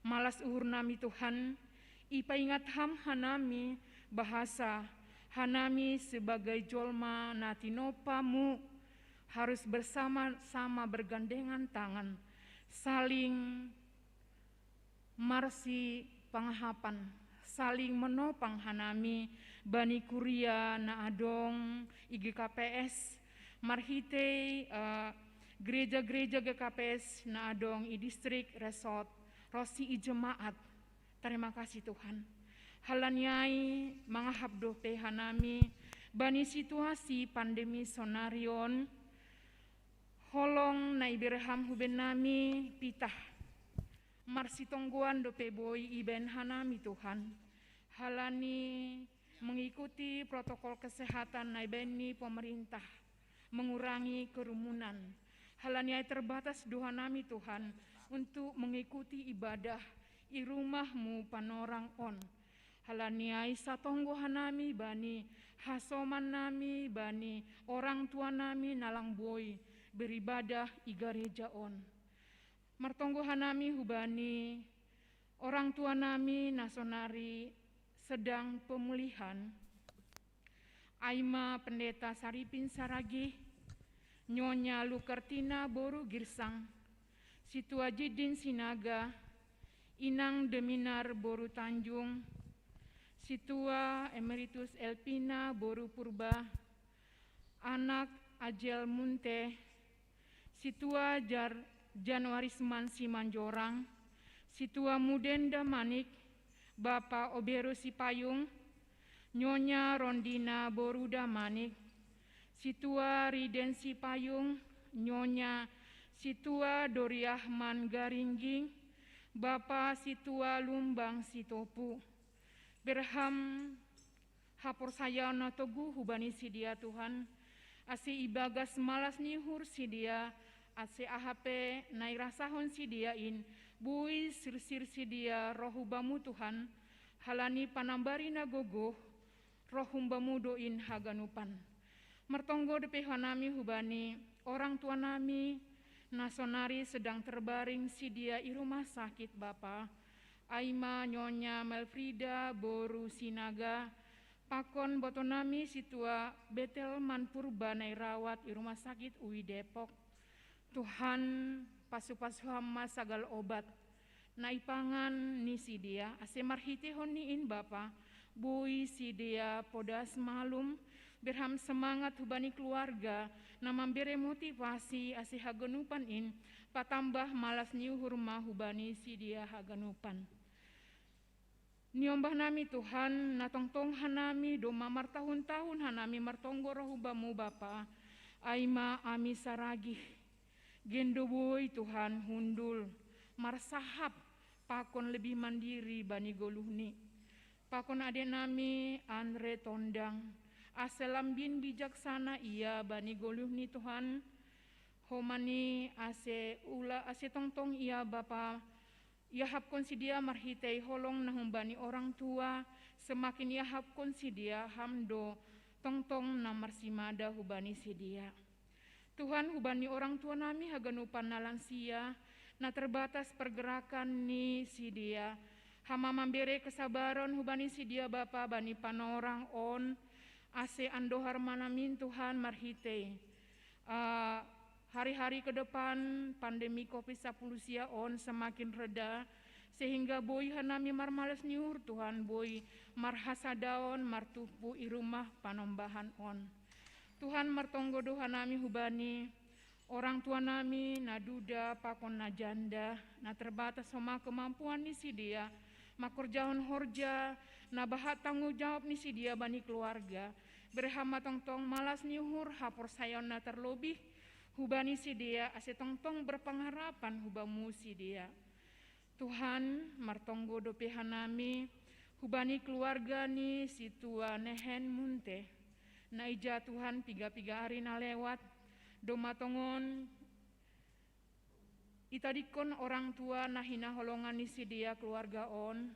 Malas uhur nami Tuhan, ipaingat Ham hanami bahasa hanami sebagai jolma na tinopa-Mu harus bersama-sama bergandengan tangan, saling marsi pangahapan, saling menopang hanami bani kuria na adong i G K P S, marhitei eh, gereja-gereja G K P S na adong i distrik, resort, ro si i jemaat. Terima kasih Tuhan. Halani ai mangahap dope hanami bani situasi pandemi sonari on, holong na ibere Ham hubenami pitah. Marsitonggoan dope boi ibaen hanami Tuhan. Halani mengikuti protokol kesehatan na ibaen ni pemerintah, mengurangi kerumunan. Halani ai terbatas do hanami Tuhan untuk mengikuti ibadah i rumah-Mu panorang on. Halani ai satonggo hanami bani hasoman nami bani orang tua nami na lang boi beribadah i gareja on. Martonggo hanami hubani orang tua nami na sonari sedang pemulihan. Ai ma Pendeta Saripin Saragih, Nyonya Lukertina boru Girsang, Situa Jidin Sinaga, Inang Deminar boru Tanjung, Situa Emeritus Elpina boru Purba, anak Ajel Munte, Situa Jar Januarisman Simanjorang, Situa Mudenda Manik, Bapa Obero Sipayung, Nyonya Rondina Boruda Manik, Situa Riden Sipayung, Nyonya Situa Doriahman Garingging, Bapa Situa Lumbang Sitopu. Bere Ham haporsayaon na toguh hubani sidia Tuhan, ase ibagas malas ni uhur sidia, ase aha pe na irasahon sidia in, boi sirsir sidia ro hu Bamu Tuhan, halani panambari na gogoh, roh hum Bamu do in haganupan. Martonggo dope hanami hubani orang tua nami na sonari sedang terbaring sidia i rumah sakit Bapa, ai ma Nyonya Melfrida boru Sinaga, pakon boto nami Situa Betel man Purba na irawat i rumah sakit U I Depok. Tuhan, pasu-pasu Ham ma sagal obat na ipangan ni sidia, ase marhiteihon ni in Bapa, boi sidia podas malum. Bere Ham semangat hubani keluarga na mambere motivasi ase haganupan in patambah malas ni uhur ma hubani sidia haganupan. Niombah nami Tuhan, na tongtong hanami domma martahun-tahun hanami martonggo ro hu Bamu Bapa, ai ma ami Saragih. Gendo boi Tuhan hundul marsahap pakon lebih mandiri bani goluhni. Pakon ade nami Andre Tondang, ase lambin bijaksana ia bani goluhni Tuhan, homa ni ase ula ase tongtong ia Bapa, iahapkon sidia marhitei holong na humbani orang tua, semakin iahapkon sidia Ham do tongtong na marsimada hubani sidia. Tuhan, hubani orang tua nami haganupan na lansia, na terbatas pergerakan ni sidia, Ham ma mambere kesabaron hubani sidia Bapa bani panorang on, ase andohar ma namin Tuhan marhitei ah, hari-hari ke depan pandemi covid sapuluh sia on semakin reda, sehingga boi hanami marmalas ni uhur Tuhan, boi marhasadaon martumpu i rumah panombahan on. Tuhan, martonggo do hanami hubani orang tua nami na duda pakon na janda, na terbatas homa kemampuan ni sidia mangkorjahon horja na bahat tanggung jawab ni sidia bani keluarga. Bere Ham ma tongtong malas ni uhur, haporsayaon na terlobih hubani sidia, ase tongtong berpengharapan hu Bamu sidia. Tuhan, martonggo dope hanami hubani keluarga ni Situa Nehen Munte, Na ija Tuhan piga-piga ari na lewat, domma tongon itadikkon orang tua na hinaholongan ni sidia keluarga on,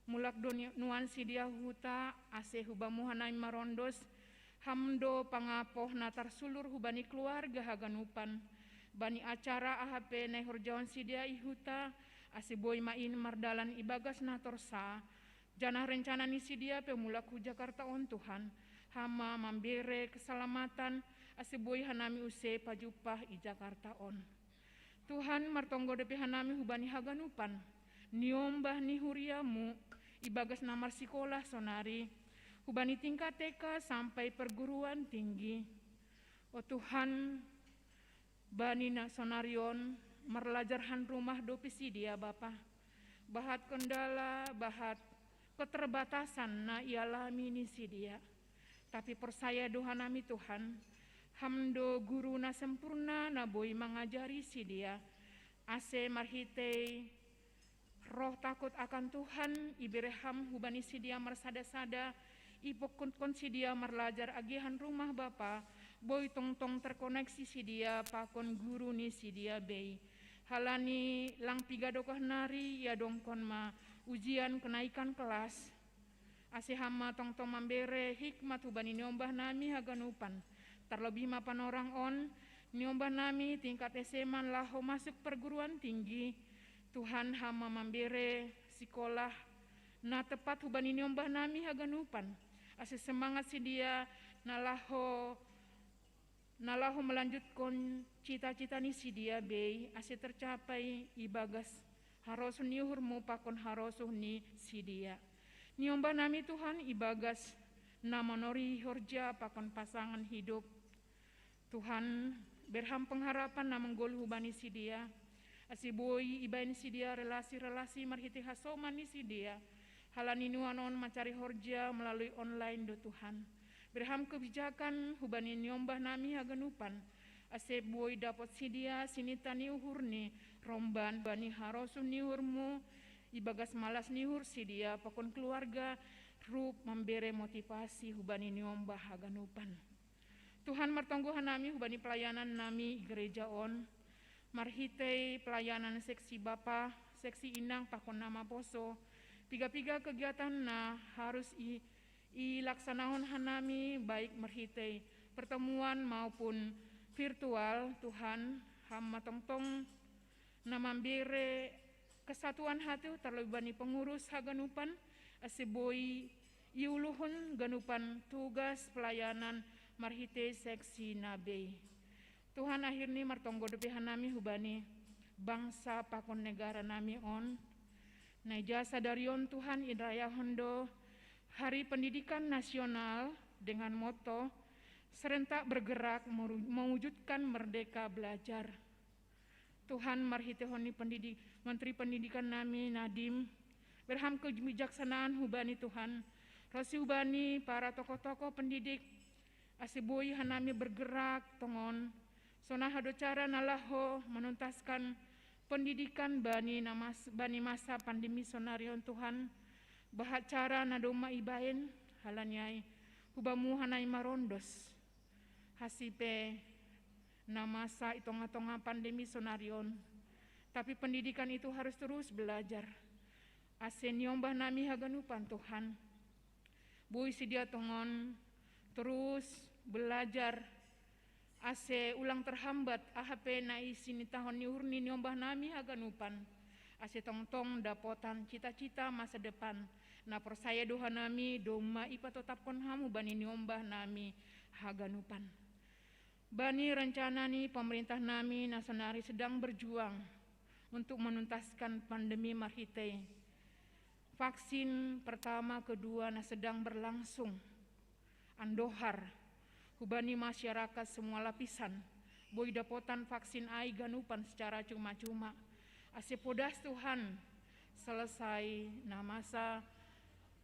mulak do nuan sidia huta, ase hubamu hanami marondos, hamdo pangapoh na tarsulur hubani keluarga haganupan, bani acara ahape na ihorjaon sidia i huta, ase boi ma in mardalan ibagas na torsa, janah rencana ni sidia pe mulak hu Jakarta on Tuhan, hama mambere kesalamatan, ase boi hanami use pajumpah i Jakarta on. Tuhan, martonggo dope hanami hubani haganupan niombah ni huriamu ibagas na marsikolah sonari, hubani tingkat T K sampai perguruan tinggi. O Tuhan, bani na sonari on marlajar han rumah dope sidia Bapa, bahat kendala, bahat keterbatasan na ialami ni sidia. Tapi porsaya do hanami Tuhan, hamdo guru na sempurna na boi mangajari sidia, ase marhitei roh takut akan Tuhan ibere ham hubani sidia marsada-sada, ipongkutkon sidia marlajar agehan rumah Bapa, boi tongtong terkoneksi sidia pakon guru ni sidia bei. Halani lang piga dokah nari iadongkon ma ujian kenaikan kelas. Ase ham ma tongtong mambere hikmat hubani niombah nami haganupan. Tarlobih ma panorang on, niombah nami tingkat S M A laho masuk perguruan tinggi. Tuhan, ham ma mambere sikolah na tepat hubani niombah nami haganupan, ase semangat sidia na laho na laho melanjutkon cita-cita ni sidia bei ase tercapai ibagas harosuh ni uhurmu pakon harosuh ni sidia. Niombah nami Tuhan ibagas na manori horja pakon pasangan hidup. Tuhan, bere ham pengharapan na manggoluh hubani sidia, ase boi ibahen sidia relasi-relasi marhitei hasoman ni sidia, halani nuan on mancari horja melalui online do Tuhan. Bere ham kebijakan hubani niombah nami haganupan, ase boi dapot sidia sinita ni uhur ni romban bani harosuh ni uhurmu, ibagas malas ni uhur sidia pakon keluarga, rup mambere motivasi hubani niombah haganupan. Tuhan, martonggo hanami hubani pelayanan nami i gereja on, marhitei pelayanan seksi bapa, seksi inang pakon na maposo, piga-piga kegiatan na harus i ilaksanahon hanami, baik marhitei pertemuan maupun virtual. Tuhan, ham ma tongtong na mambere kesatuan hati tarlobih bani pengurus haganupan, ase boi iuluhon ganupan tugas pelayanan marhitei seksi na bei. Tuhan, akhirni martonggo dope hanami hubani bangsa pakon negara nami on. Na ija sadari on Tuhan irayahon do Hari Pendidikan Nasional dengan moto serentak bergerak mewujudkan merdeka belajar. Tuhan, marhiteihon ni pendidik, Menteri Pendidikan nami Nadiem, bere ham kebijaksanaan hubani Tuhan, rosi hubani para tokoh-tokoh pendidik, ase boi hanami bergerak tongon, sonaha do cara na laho menuntaskan pendidikan bani, na mas, bani masa pandemi sonari on Tuhan, bahat cara na domma ibahen, halani ai hubamu hanami marondos. Hasipe na masa i tongah-tongah pandemi sonari on. Tapi pendidikan itu harus terus belajar. Ase niombah nami haganupan Tuhan, boi sidia tongon terus belajar, ase ulang terhambat ahape na isinitahon ni uhur ni niombah nami haganupan, ase tongtong dapotan cita-cita masa depan na porsaya do hanami domma ipatotapkon ham hubani niombah nami haganupan. Bani rencana ni pemerintah nami na sonari sedang berjuang untuk menuntaskan pandemi marhitei vaksin pertama, kedua na sedang berlangsung, andohar hubani masyarakat semua lapisan boi dapotan vaksin ai ganupan secara cuma-cuma. Ase podas Tuhan, selesai na masa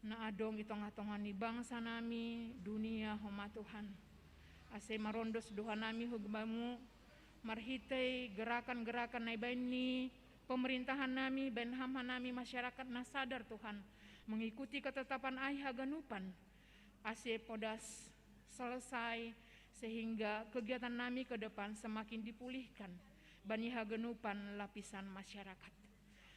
na adong i tongah-tongah ni bangsa nami, dunia homa Tuhan. Ase marondos do hanami hubamu, marhitei gerakan-gerakan na ibahen ni pemerintahan nami, bahen ham hanami masyarakat na sadar Tuhan, mengikuti ketetapan ai haganupan, ase podas selesai, sehingga kegiatan nami ke depan semakin dipulihkan bani haganupan lapisan masyarakat.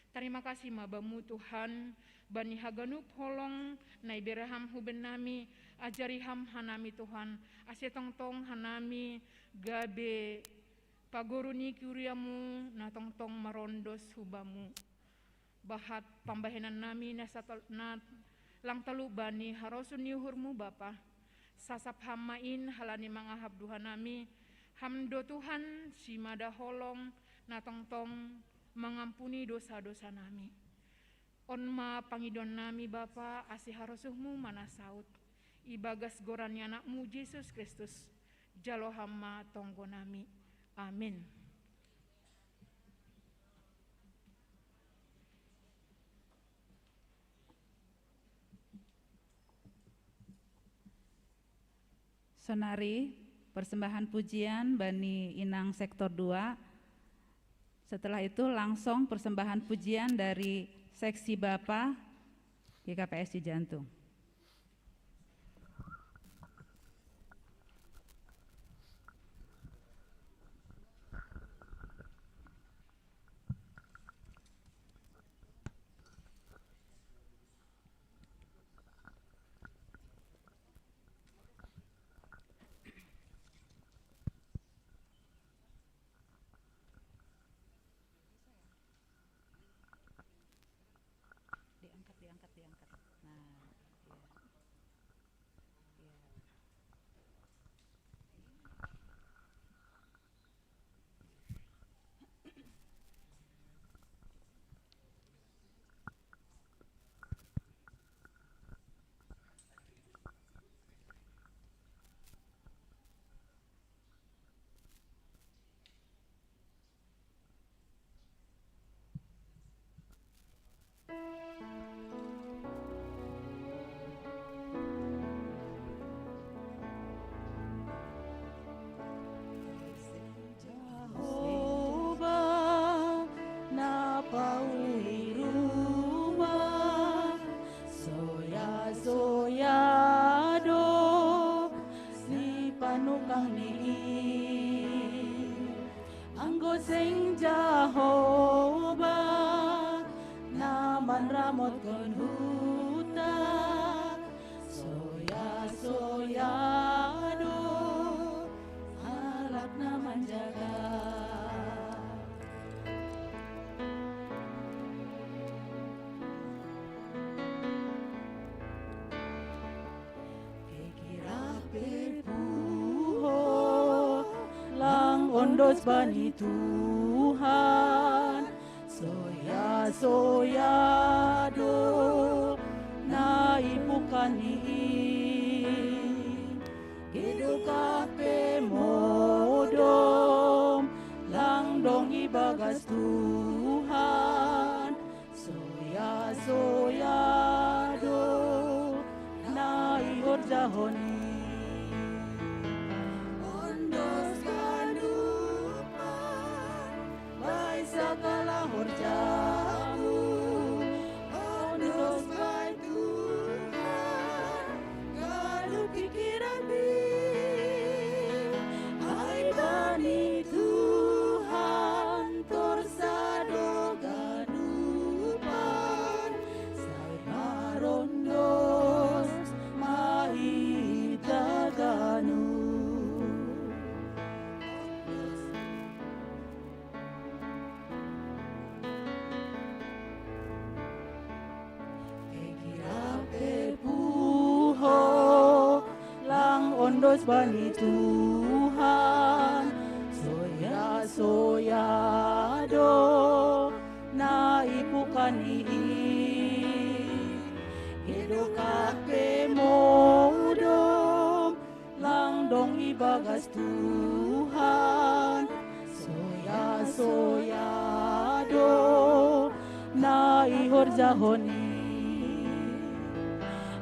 Tarima kasih ma Bamu Tuhan, bani haganup holong na ibere Ham huben nami, ajari Ham hanami Tuhan, ase tongtong hanami gabe pagoru ni kuria-Mu na tongtong marondos hu Bamu. Bahat pambahenan nami na satel-, na lang telu bani harosuh ni uhur-Mu Bapa. Sasap Ham ma in halani mangahap duha nami, Ham do Tuhan, simada holong, na tongtong mangampuni dosa-dosa nami. On ma pangidoan nami Bapa, ase harosuh-Mu ma na saut. Ibagas goran ni Anak-Mu Jesus Kristus, jalo Ham ma tonggo nami. Amin. Sonari, persembahan pujian bani inang sektor dua. Setelah itu langsung persembahan pujian dari seksi Bapa G K P S Cijantung. Diangkat, diangkat, diangkat. Nah, iya. Iya. Jehovah, na pauli rumah, soya-soya do ni panukang ni i. Anggo seng Jahowa na manramotkon huta, soya-soya do halak na manjaga. Kekira pe puho lang ondos bani Tuhan, soya-soya do na ipukan ni i. Gedukah pe modom lang dong ibagas Tuhan, soya-soya do na ihorjahon i. Ondos ganupan bai sagala horjamu, ondos bai Tuhan ganup pikiranmi. Ai bani Tuhan torus do ganupan, sai marondos ma hita ganup. Kekira pe puho lang ondos bani Tuhan, soya-soya do na ipukan ni i. Gedukah pe modom lang dong ibagas Tuhan, soya-soya do na ihorjahon i.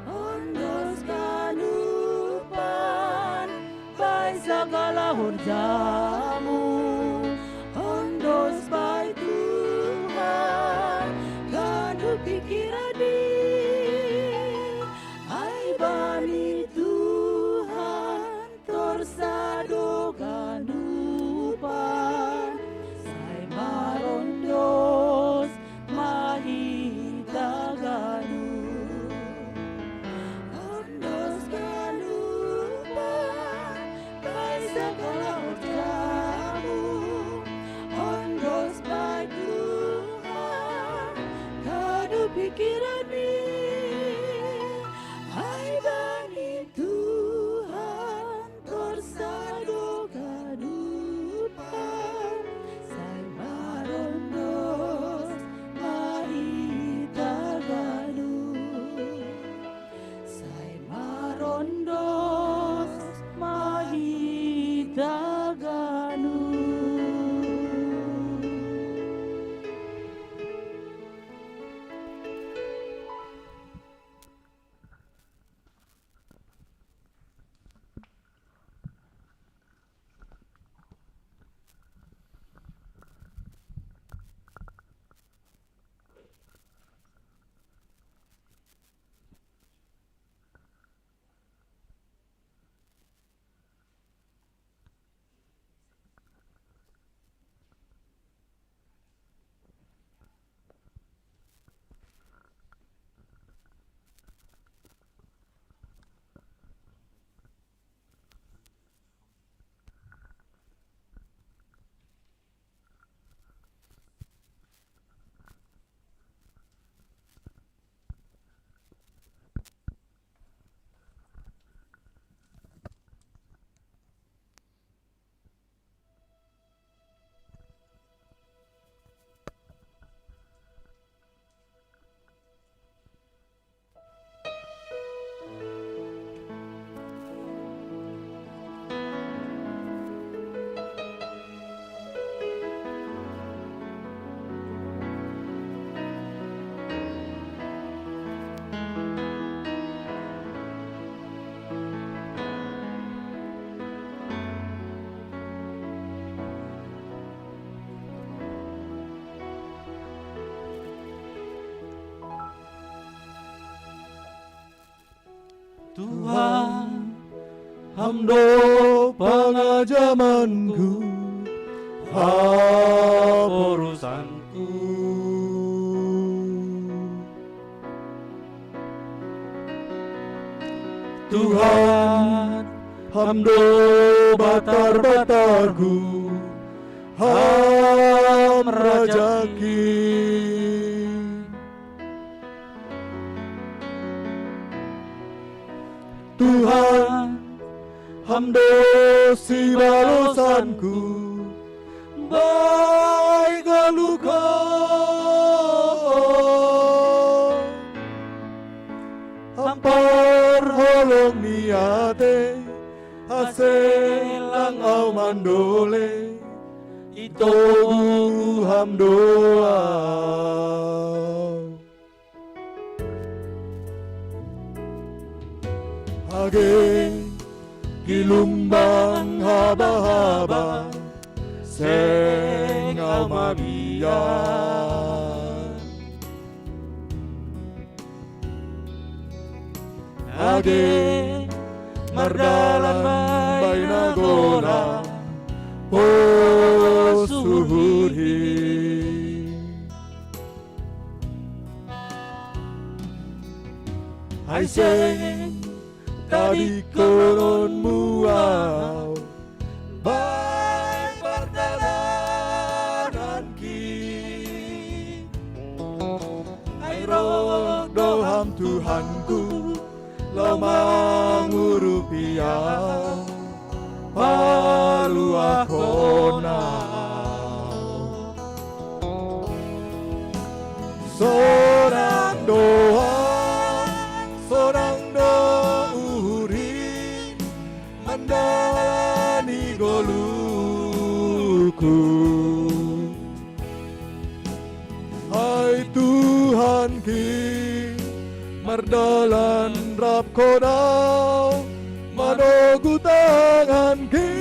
Ondos ganupan bai sagala horjamu, ondos bai Tuhan ganup pikiranmi. Ai bani Tuhan Tuhan, Ham do pangajamanku, hap urusanku. Tuhan, Ham do batar-batarku, Ham rajaki. Tuhan, Ham do sibalosanku, baik galuh Ko. Ham parholong ni ate, ase lang au mandole, itobu Ham do au. Age gilumbang haba-haba, seng au mabiar. Age mardalan baen na gola, pos uhur hi. Ai seng tadingkonon mu au baen pardalananki. Ai rod do Ham Tuhanku, laho mangurupi au, paluahon au. Sonang do Ham, sonang do uhurhi, mandalani goluhku. Ai Tuhanki, mardalan rap Ho do, manogu tanganki.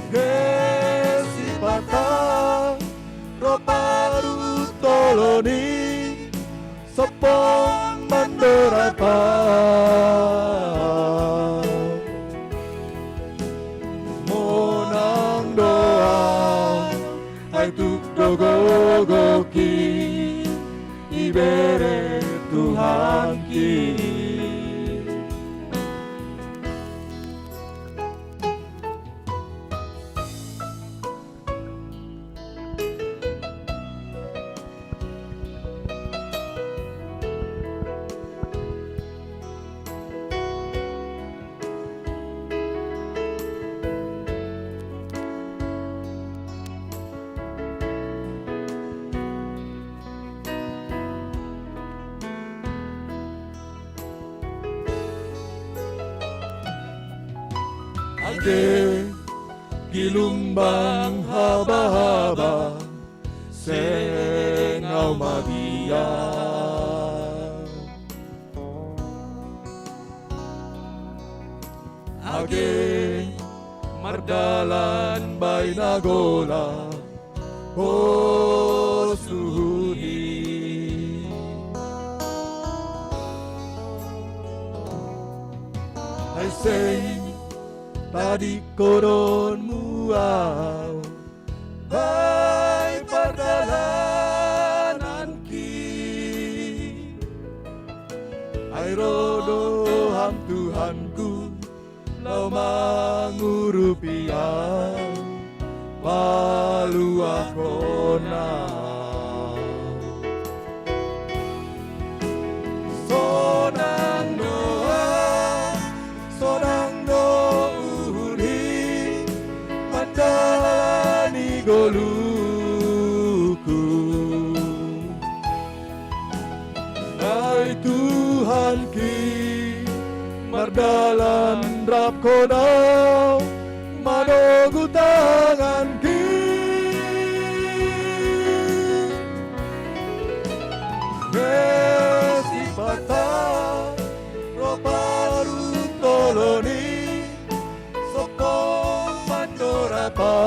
Ges sipata ro palu toloni, sompong mandorata. Monang do Ham, ai tuk do gogohki, ibere Tuhanki. Age gilumbang haba-haba, seng au mabiar. Age mardalan baen na gola, pos uhurhi. Ai seng tadingkonon mu au baen pardalananki. Ai rod do Ham Tuhanku, laho mangurupi au, paluahon au. Sonang do Ham, sonang do uhurhi, mandalani goluhku. Ai Tuhanki, mardalan rap Ho do, manogu tanganki. Ges sipata ro palu toloni, sompong mandorata.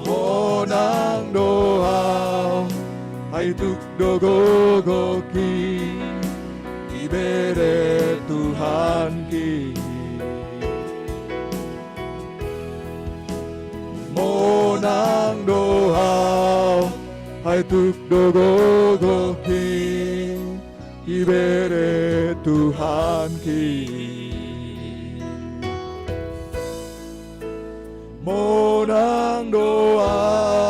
Monang Hai tuk dogogoki ibere Tuhanki. Monang do hau hai tuk dogogoki ibere Tuhanki. Monang do hau.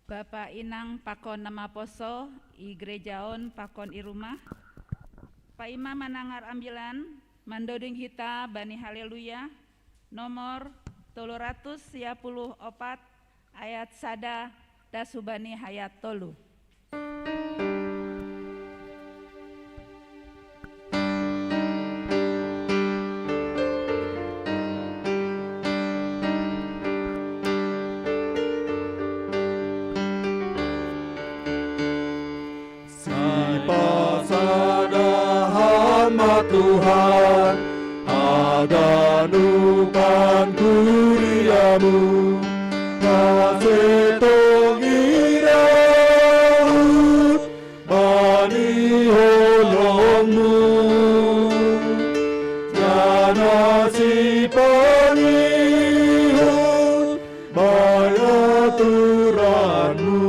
Bapa inang pakon na maposo i gereja on pakon i rumah, paima manangar ambilan mandoding hita bani Haleluya nomor tolu ratus sia puluh opat ayat sada das hubani ayat tolu. Sipasada hama Tuhan, haganupan kuriamu, na setong i Daud bani holongmu, janah sipangihut bai aturanmu.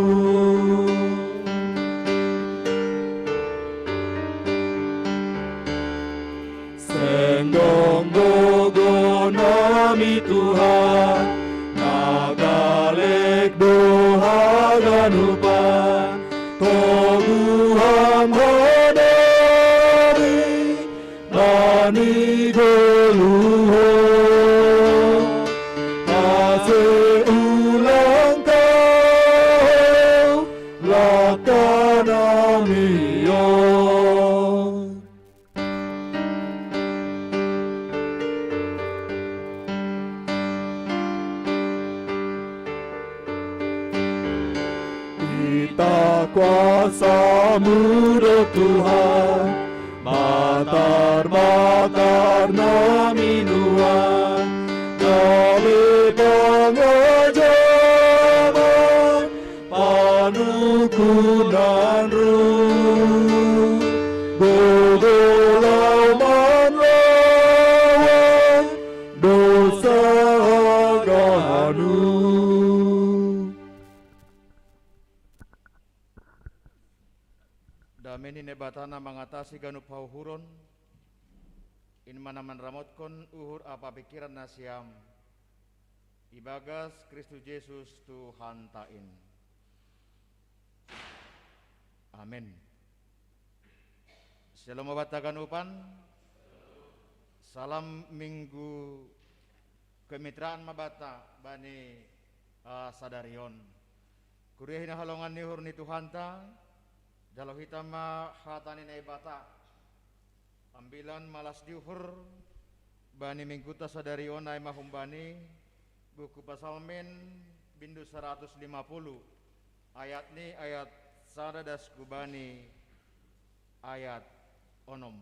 Seng dong gogo nami Tuhan, na galek do haganupan, toguh Ham hadari bani goluhon. Ase ulang kahou lakka nami on. Itah kuasa-Mu do Tuhan, batar-batar nami nuan, gabe pangajaban, panukunan ruu, gogo lau manlawan dosa haganup. Dame ni Naibata na mangatasi ganup hauhuron, in ma na manramotkon uhur ampa pingkiran nasiam, ibagas Kristus Jesus Tuhanta in. Amen. Syalom ma banta haganupan. Salam Minggu kemitraan ma banta bani, ah, sadari on. Kuria hinaholongan ni uhur ni Tuhanta, jalo hita ma hata ni Naibata. Ambilan malas ni uhur bani Minggunta sadari on ai ma humbani buku Psalmen, bindu saratus lima puluh, ayatni ayat sada das hubani ayat onom.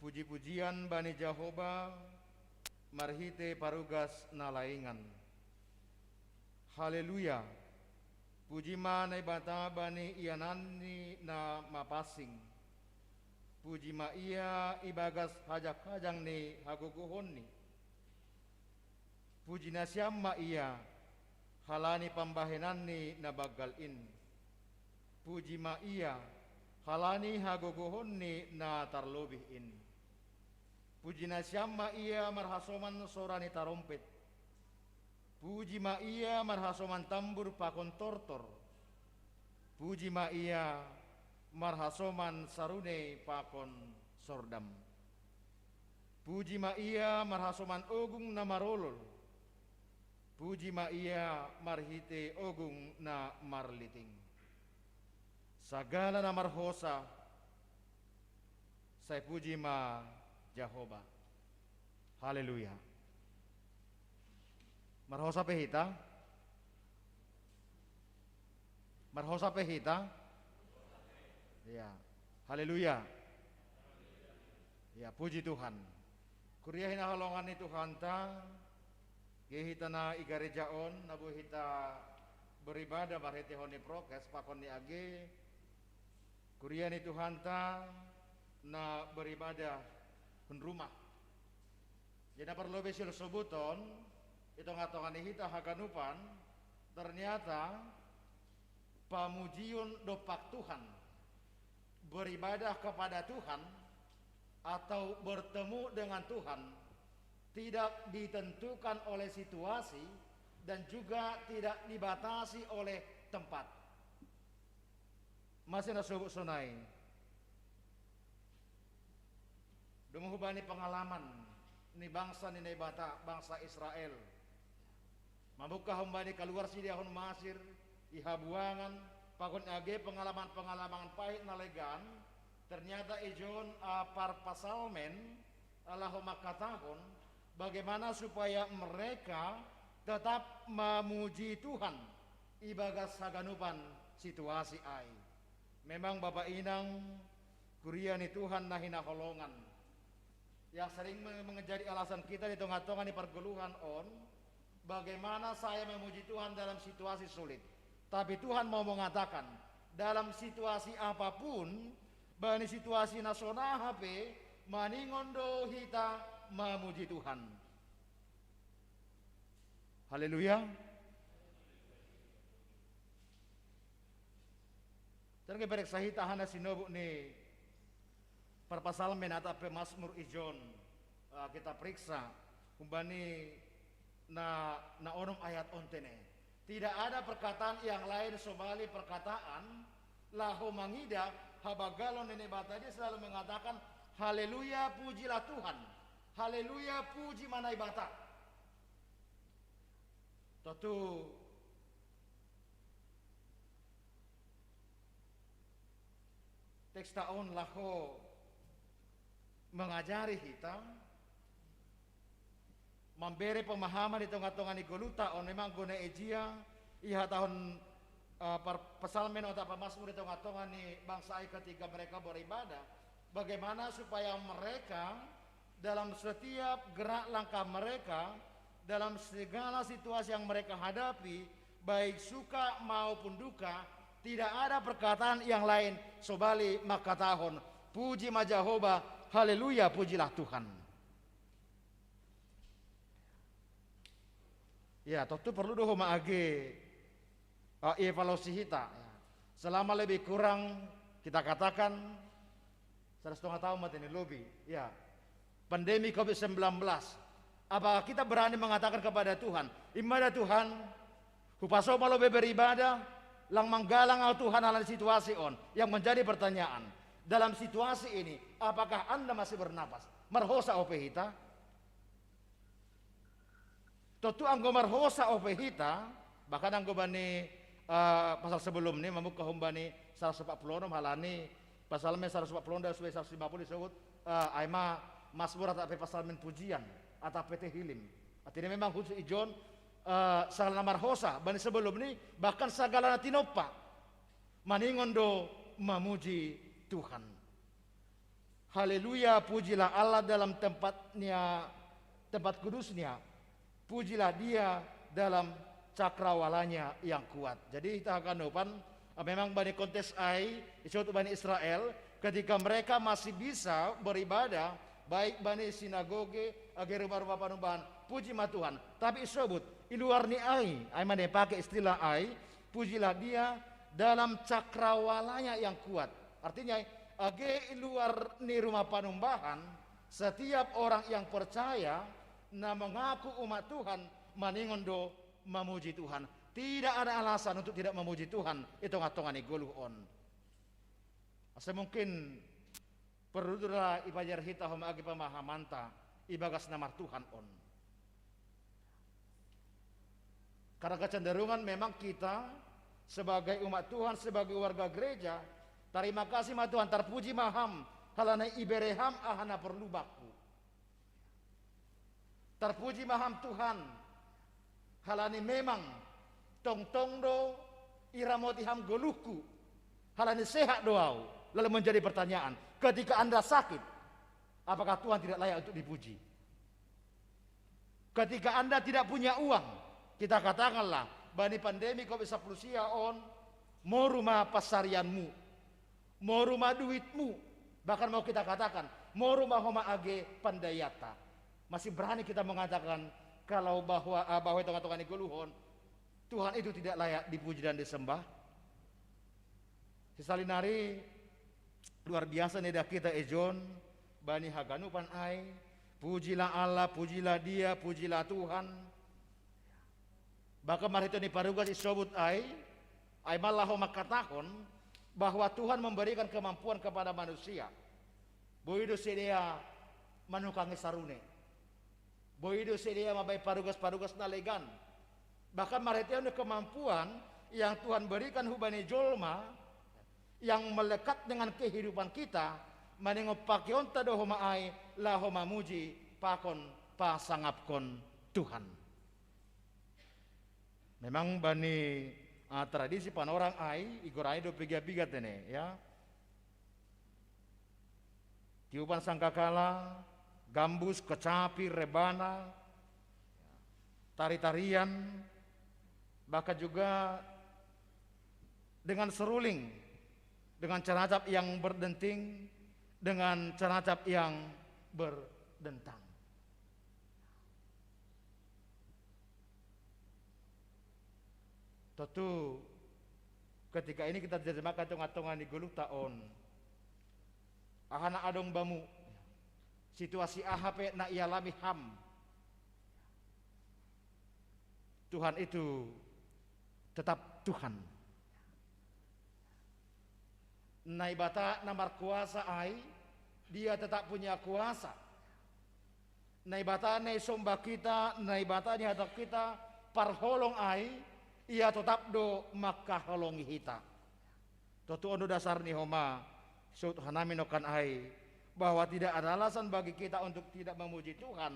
Puji-pujian bani Jahowa marhitei parugas na laingan. Haleluya! Puji ma Naibata bani iananni na mapansing. Puji ma Ia ibagas hajang-hajang ni hagogohonNi. Puji nasiam ma Ia, halani pambahenanNi na banggal in. Puji ma Ia, halani hagogohonNi na tarlobih in. Puji nasiam ma Ia marhasoman sora ni tarompet. Puji ma Ia marhasoman tambur pakon tortor. Puji ma Ia marhasoman sarunei pakon sordam. Puji ma Ia marhasoman ogung na marolol. Puji ma Ia marhitei ogung na marliting. Sagala na marhosa, sai puji ma Jahowa. Haleluya. Marhosa pe hita. Marhosa pe hita? Ya. Haleluya. Ya, puji Tuhan. Kuria hinaholongan ni Tuhanta, ge hita na i gareja on, na boi hita beribadah marhitehon ni prokes, pakon ni age, kuria ni Tuhanta na beribadah hun rumah. Jadi na parlobei siul sobuton, i tonga-tonga ni hita haganupan, ternyata pamujion dompak Tuhan, beribadah kepada Tuhan, atau bertemu dengan Tuhan, tidak ditentukan oleh situasi dan juga tidak dibatasi oleh tempat. Mase na sobut sonai. Domu hubani pengalaman ni bangsa ni Naibata, bangsa Israel. Mamungkah humbani kaluar sidea hun Masir, i habuangan, pakon age pengalaman-pengalaman pahit na legan, ternyata ijon, ah, parpasalmen, ah, laho mangkatahon, bagaimana supaya mereka tetap memuji Tuhan ibagas haganupan situasi ai. Memang Bapa Inang, kuria ni Tuhan na hinaholongan, yang sering me-, menjadi alasan kita di tonga-tonga ni pargoluhan on, bagaimana saya memuji Tuhan dalam situasi sulit. Tapi Tuhan mau mengatakan, dalam situasi apapun, bani situasi na sonaha pe, maningon do hita mamuji Tuhan. Haleluya. Terus pareksa hita hana sinobut ni parpasalmen atau pemazmur ijon, eh, kita periksa, humbani na, na onom ayat on tene. Tidak ada perkataan yang lain sobali perkataan laho mangida habanggalon ni Naibata, dia selalu mengatakan, "Haleluya, pujilah Tuhan. Haleluya, puji ma Naibata." Tontu teksta on laho mangajari hita, mambere pemahaman di tonga-tonga ni goluhta on, memang guna ejia, i hatahon, eh, par-, pasalmen atau pemazmur di tonga-tonga ni bangsa ai ketika mereka beribadah, bagaimana supaya mereka dalam setiap gerak langkah mereka, dalam segala situasi yang mereka hadapi, baik suka maupun duka, tidak ada perkataan yang lain sobali mangkatahon, "Puji ma Jahowa, haleluya, pujilah Tuhan." Ya, tontu perlu do homa age, eh, evaluasi hita. Ya. Selama lebih kurang, kita katakan, sada setengah tahun mate ni lobi. Ya. Pandemi covid sembilan belas. Apakah kita berani mengatakan kepada Tuhan, "I ma da Tuhan, hupasahat ma lobi beribadah, lang manggalang ahu Tuhan halani situasi on." Yang menjadi pertanyaan, dalam situasi ini, apakah Anda masih bernapas? Marhosa ope hita? Tontu anggo marhosa ope hita, bahkan anggo bani, eh, pasal sebelum ni, mamungkah humbani saratus opat puluh onom halani, pasalmen saratus opat puluh onom dan sampai saratus lima puluh disebut, eh, ai ma Mazmur atau pe pasalmen pujian, atau pe Tehillim. Artina memang khusus ijon, eh, sagala na marhosa, bani sebelum ni, bahkan sagala na tinompa. Maningon do mamuji Tuhan. Haleluya, pujilah Allah dalam tempat-Nya, tempat kudus-Nya. Pujilah Dia dalam cakrawala-Nya yang kuat. Jadi, hita haganupan, memang bani konteks ai, disebut bani Israel, ketika mereka masih bisa beribadah, baik bani sinagoge, age rumah-rumah panumbahan, puji ma Tuhan. Tapi disebut, i luar ni ai, ai ma na pake istilah ai, pujilah Dia dalam cakrawala-Nya yang kuat. Artinya, age i luar ni rumah panumbahan, setiap orang yang percaya, na mengaku umat Tuhan, maningon do mamuji Tuhan. Tidak ada alasan untuk tidak memuji Tuhan, i tonga-tonga ni goluh on. Asa mungkin perlu do ra ipajar hita homa age pemahamanta, ibagas na martuhan on. Karena kecenderungan memang kita sebagai umat Tuhan, sebagai warga gereja, tarima kasih ma Tuhan, tarpuji ma Ham, halani ibere Ham aha na porlu bangku. Tarpuji ma Ham Tuhan, halani memang tongtong do Iramoti ham goluhku, halani sehat do au. Lalu menjadi pertanyaan, ketika Anda sakit, apakah Tuhan tidak layak untuk dipuji? Ketika Anda tidak punya uang, kita katakanlah, bani pandemi covid sapuluh sia on, moru ma pasarianmu, moru ma duitmu, bahkan mau kita katakan, moru ma homa age pandaianta. Masih berani kita mengatakan kalau bahwa, ah, bahwa i tonga-tonga ni goluh on, Tuhan itu tidak layak dipuji dan disembah? Sisali nari, luar biasa ni dah kita ejon bani haganupan ai. Pujilah Allah, pujilah Dia, pujilah Tuhan. Bahkan marhiteni parugas isobut ai, ai ma laho mangkatahon bahwa Tuhan memberikan kemampuan kepada manusia. Boi do sidea manukangi sarune. Boi do sidea mambahen parugas-parugas na legan. Bahkan marhitehon kemampuan yang Tuhan berikan hubani jolma yang melekat dengan kehidupan kita, maningon pakeonta do homa ai laho mamuji pakon pasangapkon Tuhan. Memang bani, ah, tradisi panorang ai, igor ai do piga-piga tene, ya. Tiupan sangkakala, gambus, kecapi, rebana, tari-tarian, bahkan juga dengan seruling, dengan caracap yang berdenting, dengan caracap yang berdentang. Tontu ketika ini kita terjemahkan tonga-tonga ni goluhta on. Aha na adong bamu, situasi aha pe na ialami ham, Tuhan itu tetap Tuhan. Naibata na markuasa ai, Dia tetap punya kuasa. Naibata na isomba kita, Naibata na ihatahon kita parholong ai, Ia tetap do mangkaholongi hita. Tontu on do dasar ni homa sohot hanami nongkan ai, bahwa tidak ada alasan bagi kita untuk tidak memuji Tuhan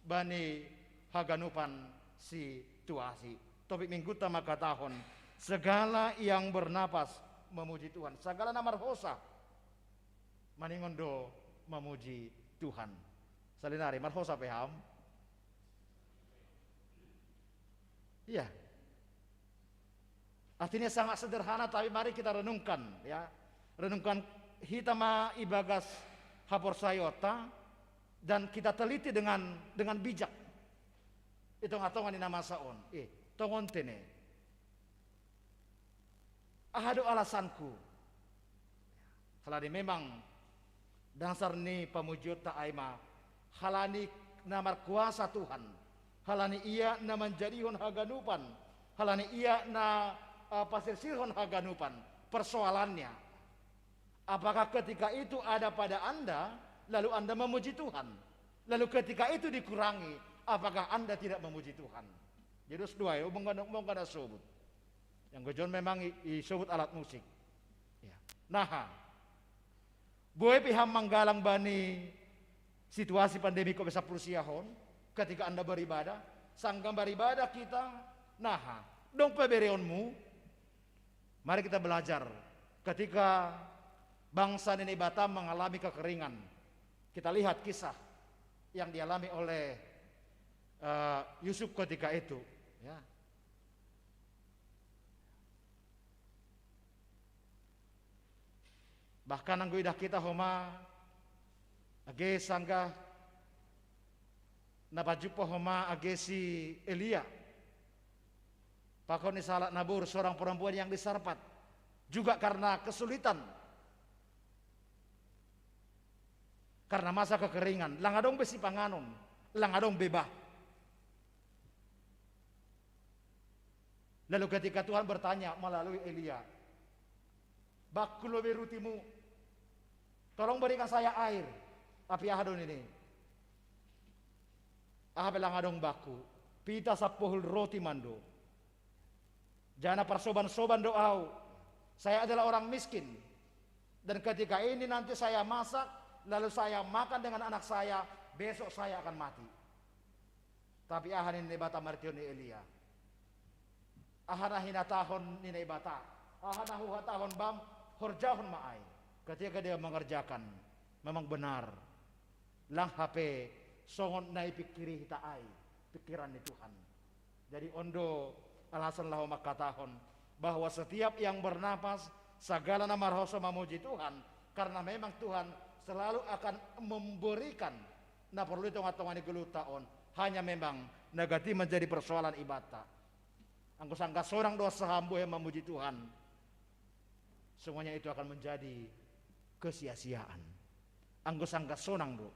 bani haganupan situasi. Topik mingguta mangkatahon, segala yang bernapas memuji Tuhan. Sagala na marhosa maningon do mamuji Tuhan. Sali nari, marhosa pe ham? Iya. Artinya sangat sederhana, tapi mari kita renungkan, ya. Renungkan hita ma ibagas haporsayaonta, dan kita teliti dengan, dengan bijak. I tonga-tonga ni na masa on. Eh, tongon tene. Aha do alasanku? Halani memang dasar ni pamujionta ai ma, halani na markuasa Tuhan, halani Ia na manjadihon haganupan, halani Ia na, eh, pasirsirhon haganupan. Persoalannya, apakah ketika itu ada pada Anda, lalu Anda memuji Tuhan? Lalu ketika itu dikurangi, apakah Anda tidak memuji Tuhan? Jadi dos do ai, umong kana, umong kana sobut. Yang gojon memang i, isobut alat musik. Ya. Naha. Boi pe ham manggalang bani situasi pandemi covid sapuluh sia on, ketika Anda beribadah, sanggah beribadah kita, naha, dong pe bereonmu. Mari kita belajar ketika bangsa ni Naibata mengalami kekeringan. Kita lihat kisah yang dialami oleh, eh, Yusuf ketika itu, ya. Bahkan anggo idah kita homa, age sanggah na pajumpa homa age si Elia, pakon ni sahalak naboru, seorang perempuan yang di Sarpat, juga karena kesulitan, karena masa kekeringan, lang adong be sipanganon, lang adong be bah. Lalu ketika Tuhan bertanya melalui Elia, "Bakku lo be rutimu, tolong berikan saya air." Tapi aha do nini? "Aha pe lang adong bakku, pita sampohul roti mando. Jana parsoban-soban do au. Saya adalah orang miskin. Dan ketika ini nanti saya masak, lalu saya makan dengan anak saya, besok saya akan mati." Tapi aha nini Naibata marhitehon ni Elia? Aha na hinatahon ni Naibata, aha na huhatahon bam, horjahon ma ai. Ketika dia mengerjakan, memang benar. Lang hape songon na ipikiri hita ai, pikiran ni Tuhan. Jadi on do alasan laho mangkatahon bahwa setiap yang bernapas, sagala na marhosa mamuji Tuhan, karena memang Tuhan selalu akan memberikan na porlu i tonga-tonga ni goluhta on. Hanya memang na gati menjadi persoalan ibanta. Anggo sanggah sonang do saham bohe mamuji Tuhan, semuanya itu akan menjadi kesia-siaan. Anggo sanggah sonang do.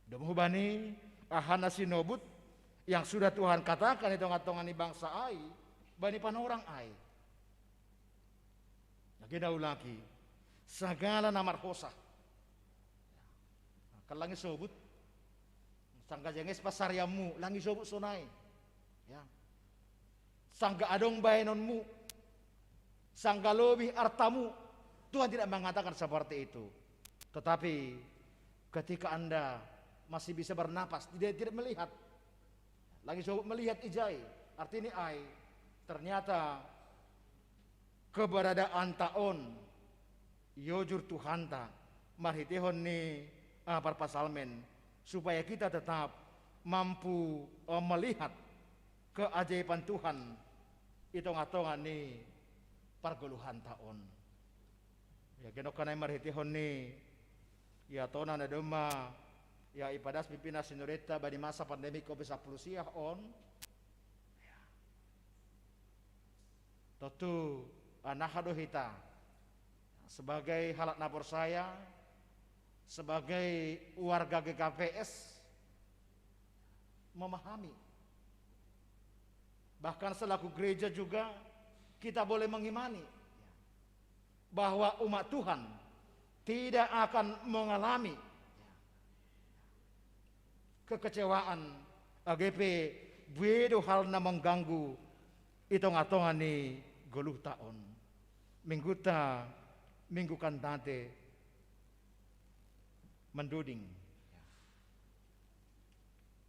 Domu bani aha na sinobut yang sudah Tuhan katakan i tonga-tonga ni bangsa ai, bani panorang ai. Lagi na ulaki, sagala na marhosa. Kan lang isobut, sangga jenges pasarianmu, lang isobut sonai. Ya. Sangga adong baenonmu, sangga lobih artamu, Tuhan tidak mengatakan seperti itu. Tetapi ketika Anda masih bisa bernapas, tidak, tidak melihat, lagi coba melihat ijai, artinya ai, ternyata keberadaanta on iojur Tuhanta marhiteihon ni, ah, parpasalmen, supaya kita tetap mampu, eh, melihat keajaiban Tuhan i tonga-tonga ni pargoluhanta on. Ya, genok kanai marhiteihon ni, ya, tona na domma, ya, ipadas pimpinan sinodenta bani masa pandemi covid sampulu siah on. Ya. Tontu, ah, naha do hita sebagai halak na porsaya, sebagai warga G K P S, memahami. Bahkan selaku gereja juga kita boleh mengimani bahwa umat Tuhan tidak akan mengalami kekecewaan, age pe buei do hal na mengganggu i tonga-tonga ni goluhta on. Mingguta, minggu Kantate mandoding.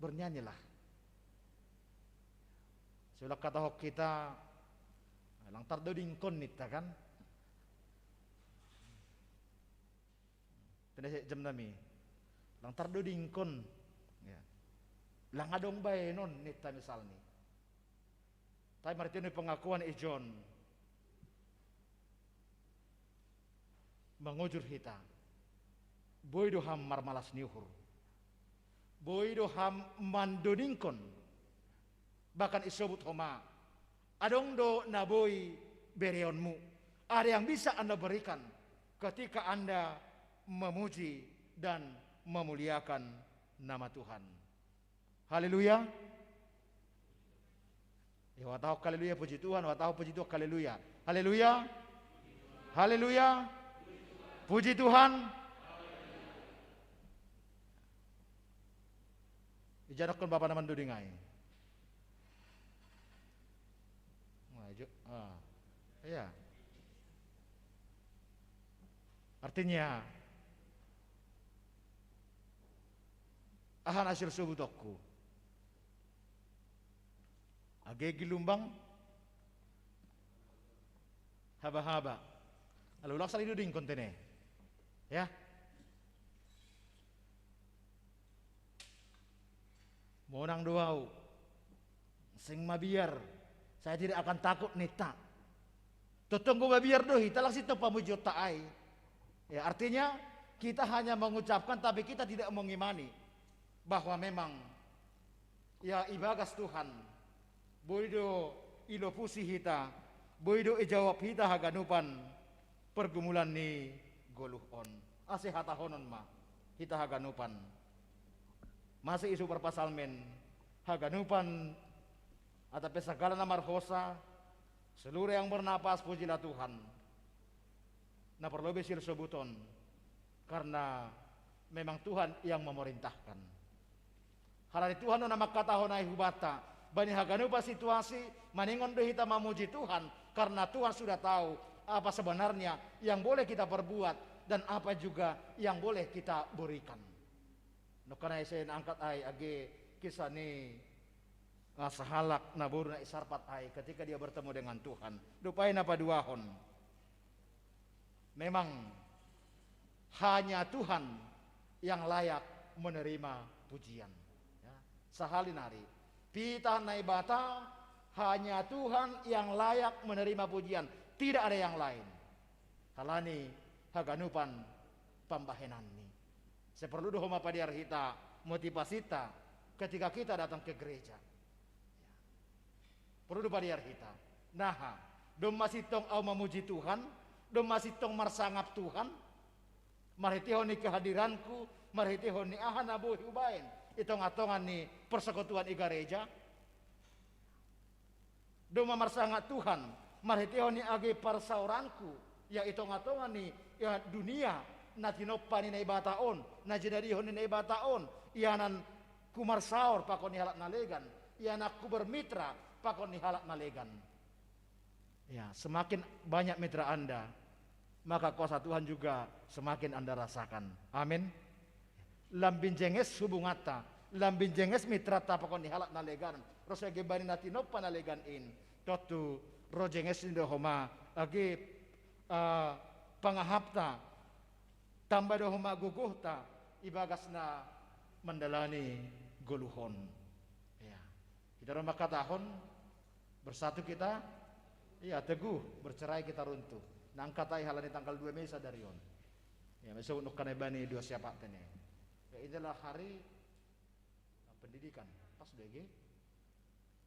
Bernyanyilah. Seolah kata hok kita, lang tardodingkon ninta kan. Tena jam nami. Lang tardodingkon. Ya. Lang adong baenon ninta misalni. Tapi marhitei ni pengakuan i John, mangujur hita. Boi do ham marmalas ni uhur. Boi do ham mandodingkon. Bahkan isobut homa, adong do na boi bereonmu. Ada yang bisa Anda berikan ketika Anda memuji dan memuliakan nama Tuhan. Haleluya. Ya, watahok haleluya, puji Tuhan, watahok puji Tuhan, haleluya. Haleluya. Haleluya. Puji Tuhan. Ijanokkon bapa na mandoding ai. Nah, ijo, ah. Iya. Artinya, aha na sirsubutokku? Age gilumbang haba-haba. Alu lang sali dodingkon tene. Ya. Monang do au. Seng mabiar. Saya tidak akan takut ninta. Totong go mabiar do hita lang sintong pamujionta ai. Ya, artinya kita hanya mengucapkan tapi kita tidak mengimani bahwa memang, ya, ibagas Tuhan boi do ilopusi hita, boi do ijawab hita haganupan pergumulan ni goluh on. Ase hatahonon ma hita haganupan. Mase isu parpasalmen haganupan atap pe sagala na marhosa, seluruh yang bernapas, pujilah Tuhan. Na parlobei sirsobuton, karena memang Tuhan yang memerintahkan. Halani Tuhan do na mangkatahon ai hubanta, bani haganupan situasi, maningon do hita mamuji Tuhan, karena Tuhan sudah tahu apa sebenarnya yang boleh kita perbuat dan apa juga yang boleh kita berikan. Nongkan ai saya angkat ai age kisah ni Ah, sahalak na boru na i sarpat ai ketika dia bertemu dengan Tuhan. Dob ai na paduahon. Memang hanya Tuhan yang layak menerima pujian. Ya. Sahali nari. Pitahan Naibata, hanya Tuhan yang layak menerima pujian. Tidak ada yang lain. Halani haganupan pambahenanni. Sai perlu do homa padiar hita motivasita ketika kita datang ke gereja. Ya. Perlu do padiar hita. Naha, domma sintong au mamuji Tuhan, domma sintong marsangap Tuhan, marhitehon ni kehadiranku, marhitehon ni aha na boi hubaen i tongatonga ni persekutuan i gareja. Domma marsangap Tuhan, marhitehon ni age parsaoranku, ia i tongatonga ni, ia dunia, na tinompa ni Naibata on, na jinadihon ni Naibata on, ianan humarsaor pakon ni halak na legan, ianan hubermitra pakon ni halak na legan. Ya, semakin banyak mitra Anda, maka kuasa Tuhan juga semakin Anda rasakan. Amin. Lambin jenges hubunganta, lambin jenges mitrata pakon ni halak na legan, ro age bani na tinompa na legan in, tontu ro jenges ni do homa age, ah, pangahapta, tamba do homa gogohta ibagas na mandalani goluhon. Ya. Hita ro mangkatahon, bersatu kita, ya, teguh, bercerai kita runtuh. Nangkatai halani tanggal dua Mei sadari on. Ya, meso nukane bani dua siapa tene. Ya, inilah hari pendidikan. Pas D G.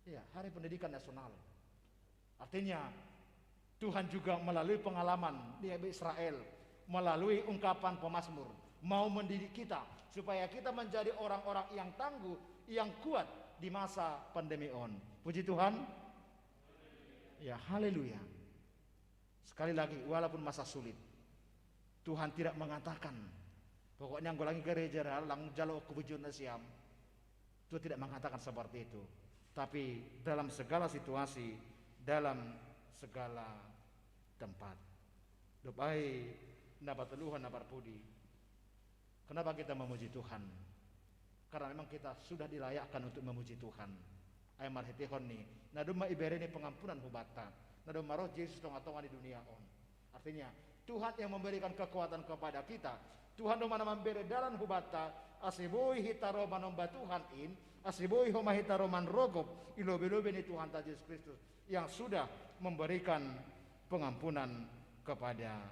Ya, hari pendidikan nasional. Artinya, Tuhan juga melalui pengalaman di Israel, melalui ungkapan pemazmur, mau mendidik kita supaya kita menjadi orang-orang yang tangguh, yang kuat di masa pandemi on. Puji Tuhan. Ya, haleluya. Sekali lagi, walaupun masa sulit, Tuhan tidak mengatakan, pokoknya anggo lagi gereja lang jalo kebujuan siam. Tuhan tidak mengatakan seperti itu. Tapi dalam segala situasi, dalam segala tempat. Dob ai na patoluhon na parpudi. Kenapa kita memuji Tuhan? Karena memang kita sudah dilayakkan untuk memuji Tuhan. Ai marhitehon ni na domma ibereni pengampunan hubanta, na domma roh Jesus tongatonga ni dunia on. Artinya, Tuhan yang memberikan kekuatan kepada kita. Tuhan domma na mambere dalan hubanta, ase boi hita ro manomba Tuhan in, ase boi homa hita ro manrogop i lobilobi ni Tuhanta Jesus Kristus yang sudah memberikan pengampunan kepada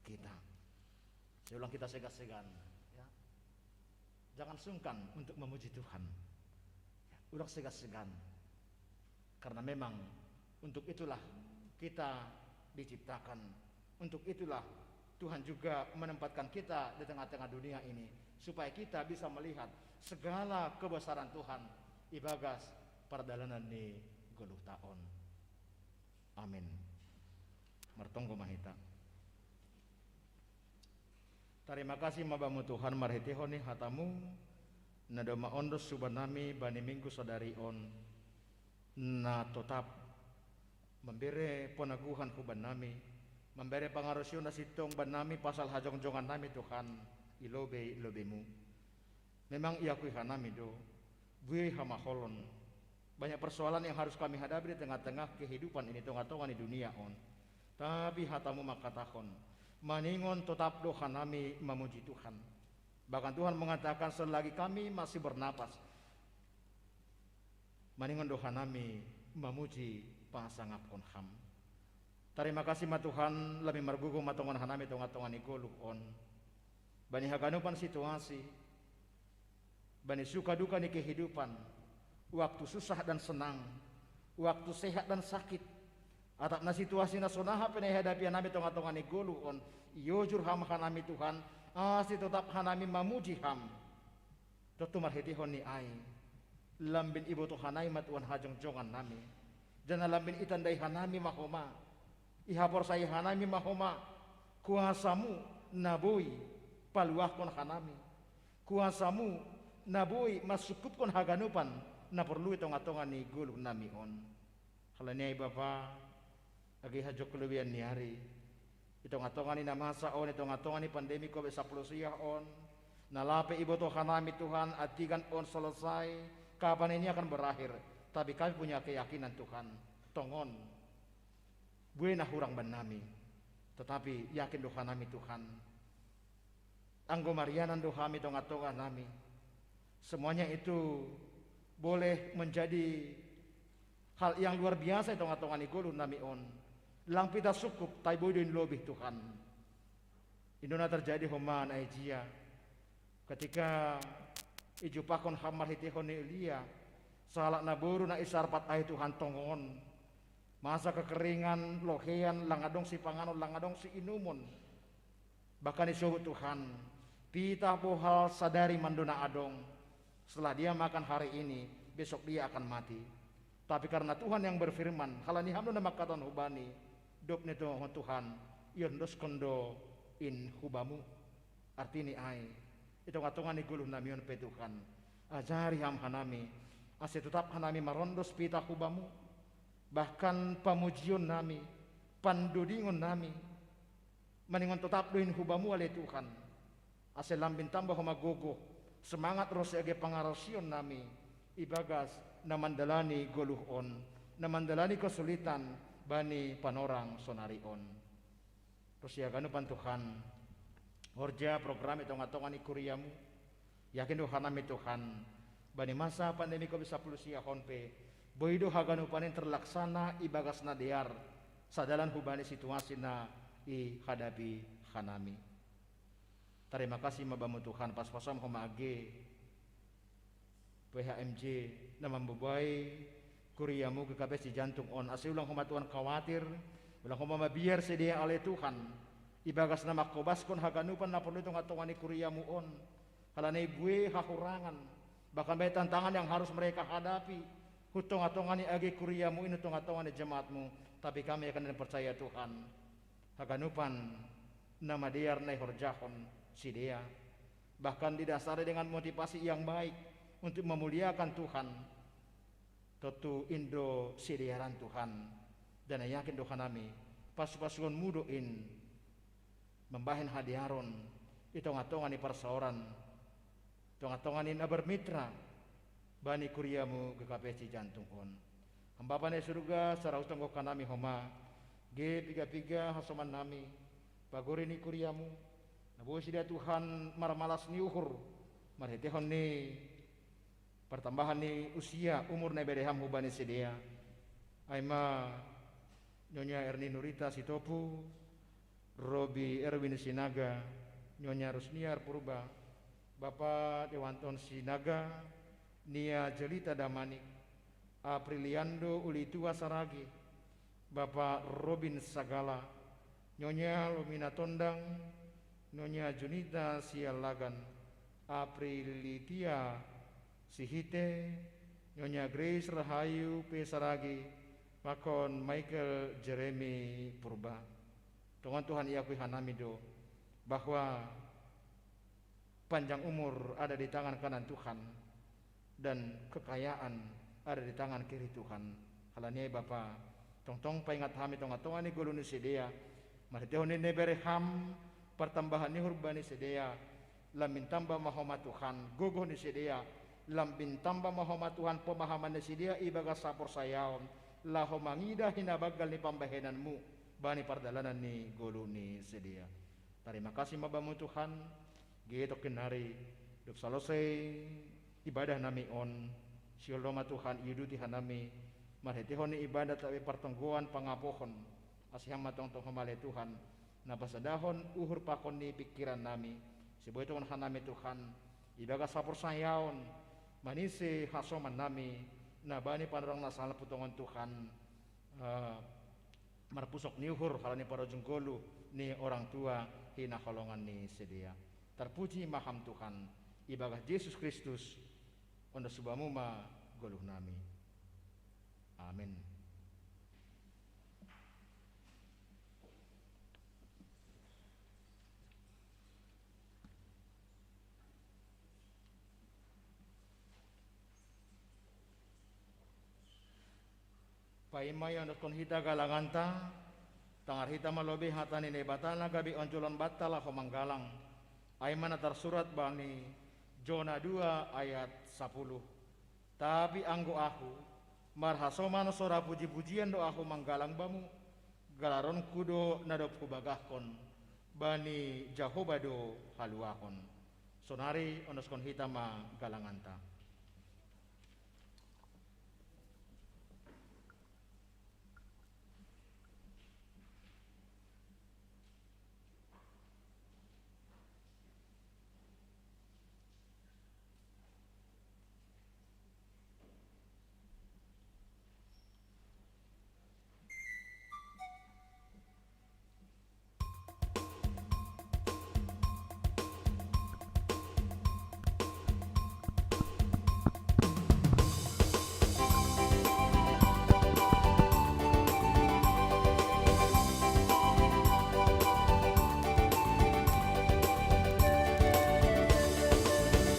kita. Saya ulang, kita segan-segan, ya. Jangan sungkan untuk memuji Tuhan. Ya, ulang segan-segan. Karena memang untuk itulah kita diciptakan. Untuk itulah Tuhan juga menempatkan kita di tengah-tengah dunia ini, supaya kita bisa melihat segala kebesaran Tuhan ibagas pardalanan ni goluhta on. Amin. Martonggo ma hita. Tarima kasih ma Bamu Tuhan, marhitehon ni hatamu na domma ondos hubannami bani minggu sadari on, na totap mambere ponaguhan hubannami, mambere pangarusion na sintong bannami pasal hajongjongannami Tuhan i lobei-lobeimu. Memang iakui hanami do, buei hamaholon. Banyak persoalan yang harus kami hadapi di tengah-tengah kehidupan ini, tongatonga ni dunia on. Tapi hatamu mangkatahon, maningon totap do hanami mamuji Tuhan. Bahkan Tuhan mengatakan selagi kami masih bernapas, maningon do hanami mamuji pasangapkon Ham. Tarima kasih ma Tuhan, lami margogo ma tongon hanami tongatonga ni goluh on. Bani haganupan situasi, bani suka duka ni kehidupan, waktu susah dan senang, waktu sehat dan sakit, atap na situasi na sonaha pe na ihadapi hanami tongatonga ni goluh on, iojur Ham hanami Tuhan, ase totap hanami mamuji Ham. Tontu marhitehon ni ai, lambin iboto hanami ma Tuhan hajongjongannami, janah lambin itandai hanami ma homa, ihaporsayai hanami ma homa kuasamu na boi paluahkon hanami, kuasamu na boi mansungkupkon haganupan na porlu i tongatonga ni goluhnami on. Halani ai Bapa, age hajoh kelubian ni ari, i tongatonga ni na masa on, i tongatonga ni pandemi covid sampulu sia on, na lape iboto hanami Tuhan, antigan on selesai, kapan ini akan berakhir? Tapi kami punya keyakinan, Tuhan, tongon, buena hurang ban nami, tetapi yakin do hanami, Tuhan, anggo marianan do hami tonga-tonga nami, semuanya itu boleh menjadi hal yang luar biasa i tonga-tonga ni goluh nami on. Lang pita sungkup, tai boi do in lobih, Tuhan. Ino na terjadi homa na ijia, ketika ijupahon ham marhitehon ni Elia, sahalak naboru na i Sarpat ai, Tuhan, tongon, masa kekeringan, lohean, lang adong sipanganon, lang adong siinumon. Bahkan isohut, Tuhan, pitah bohal sadari mandona adong. Setelah dia makan hari ini, besok dia akan mati. Tapi karena Tuhan yang berfirman, halani ham do na mangkatahon hubani, dop ni Tuhan, iondoskon do in hubamu. Artini ai, i tonga-tonga ni goluh nami on pe, Tuhan, ajari ham hanami, ase totap hanami marondos pitah hubamu, bahkan pamujion nami, pandodingon nami, maningon totap do in hubamu ale Tuhan, ase lambin tamba homa gogoh, semangat ronsi age pangarosion nami ibagas na mandalani goluh on, na mandalani kesulitan bani panorang sonari on. Ronsi haganupan, Tuhan, horja program i tonga-tonga ni kuriamu, yakin do hanami, Tuhan, bani masa pandemi covid sapuluh sia on pe, boi do haganupan in terlaksana ibagas na dear, sadalan hubani situasi na ihadapi hanami. Tarima kasih ma bamu, Tuhan, pasu-pasuam homa age P H M J na mambobai kuriamu G K P S Cijantung on, ase ulang homa, Tuhan, khawatir, ulang homa mabiar sidea ale Tuhan, ibagas na mangkobaskon haganupan na porlu i tonga-tonga ni kuriamu on. Halani bue hahurangan, bahkan bue tantangan yang harus mereka hadapi hun tonga-tonga ni age kuriamu in, hun tonga-tonga ni jemaatmu. Tapi kami yakin dan percaya, Tuhan, haganupan na madear na ihorjahon sidea, bahkan didasari dengan motivasi yang baik untuk memuliakan Tuhan, tontu in do sidearan, Tuhan. Dan na yakin do hanami, pasu-pasuonmu do in mambahen hadearon i tonga-tonga ni parsaoran, tonga-tonga ni na bermitra bani kuriamu G K P S Cijantung on. Ham Bapa na i surga, sai roh tonggo hanami homa, age piga-piga hasoman nami, pagori ni kuriamu, na boi sidea, Tuhan, marmalas ni uhur marhitehon ni partambahan ni usia, umur na ibere ham hubani sidea. Ai ma Nyonya Erni Nurita Sitopu, Robi Erwin Sinaga, Nyonya Rusniar Purba, Bapa Dewanton Sinaga, Nia Jelita Damanik, Apriliando Ulitua Saragi, Bapa Robin Sagala, Nyonya Lumina Tondang, Nyonya Junita Sialagan, Aprilitia Sihite, Nyonya Grace Rahayu P. Saragi, pakon Michael Jeremy Purba. Tongon, Tuhan, iakui hanami do bahwa panjang umur ada di tangan kanan Tuhan, dan kekayaan ada di tangan kiri Tuhan. Halani ai, Bapa, tongtong paingat hami tonga-tonga ni goluh ni sidea, marhitehon ni na ibere ham partambahan ni uhur bani sidea, lambin tamba ma homa, Tuhan, gogoh ni sidea, lambin tamba ma homa, Tuhan, pemahaman ni sidea ibagas haporsayaon, laho mangidah hinabanggal ni pambahenanmu bani pardalanan ni goluh ni sidea. Tarima kasih ma bamu, Tuhan, age tongkin nari, dob salosei ibadah nami on, sihol do ma, Tuhan, iuduti hanami marhitehon ni ibadah tabi partonggoan pangapohon, ase ham ma tongtong homa ale Tuhan, na pasadahon uhur pakon ni pingkiran nami, sai boi tongon hanami, Tuhan, ibagas haporsayaon, manise hasoman nami na bani panorang na salpu tongon, Tuhan, eh, marpusok ni uhur halani parujung goluh ni orang tua hinaholongan ni sidea. Tarpuji ma Ham, Tuhan, ibagas Jesus Kristus, ondos hubamu ma goluh nami. Amin. Paima iondoskon hita galanganta, tangar hita ma lobei hata ni Naibata na gabe onjolon banta laho manggalang. Ai ma na tarsurat bani Jona dua ayat sapuluh. Tapi anggo ahu, Marhasoman sora puji-pujian do ahu manggalang bamu, galaronku do na dob hubagahkon, bani Jahowa do haluahon. Sonari onoskon hita ma galanganta.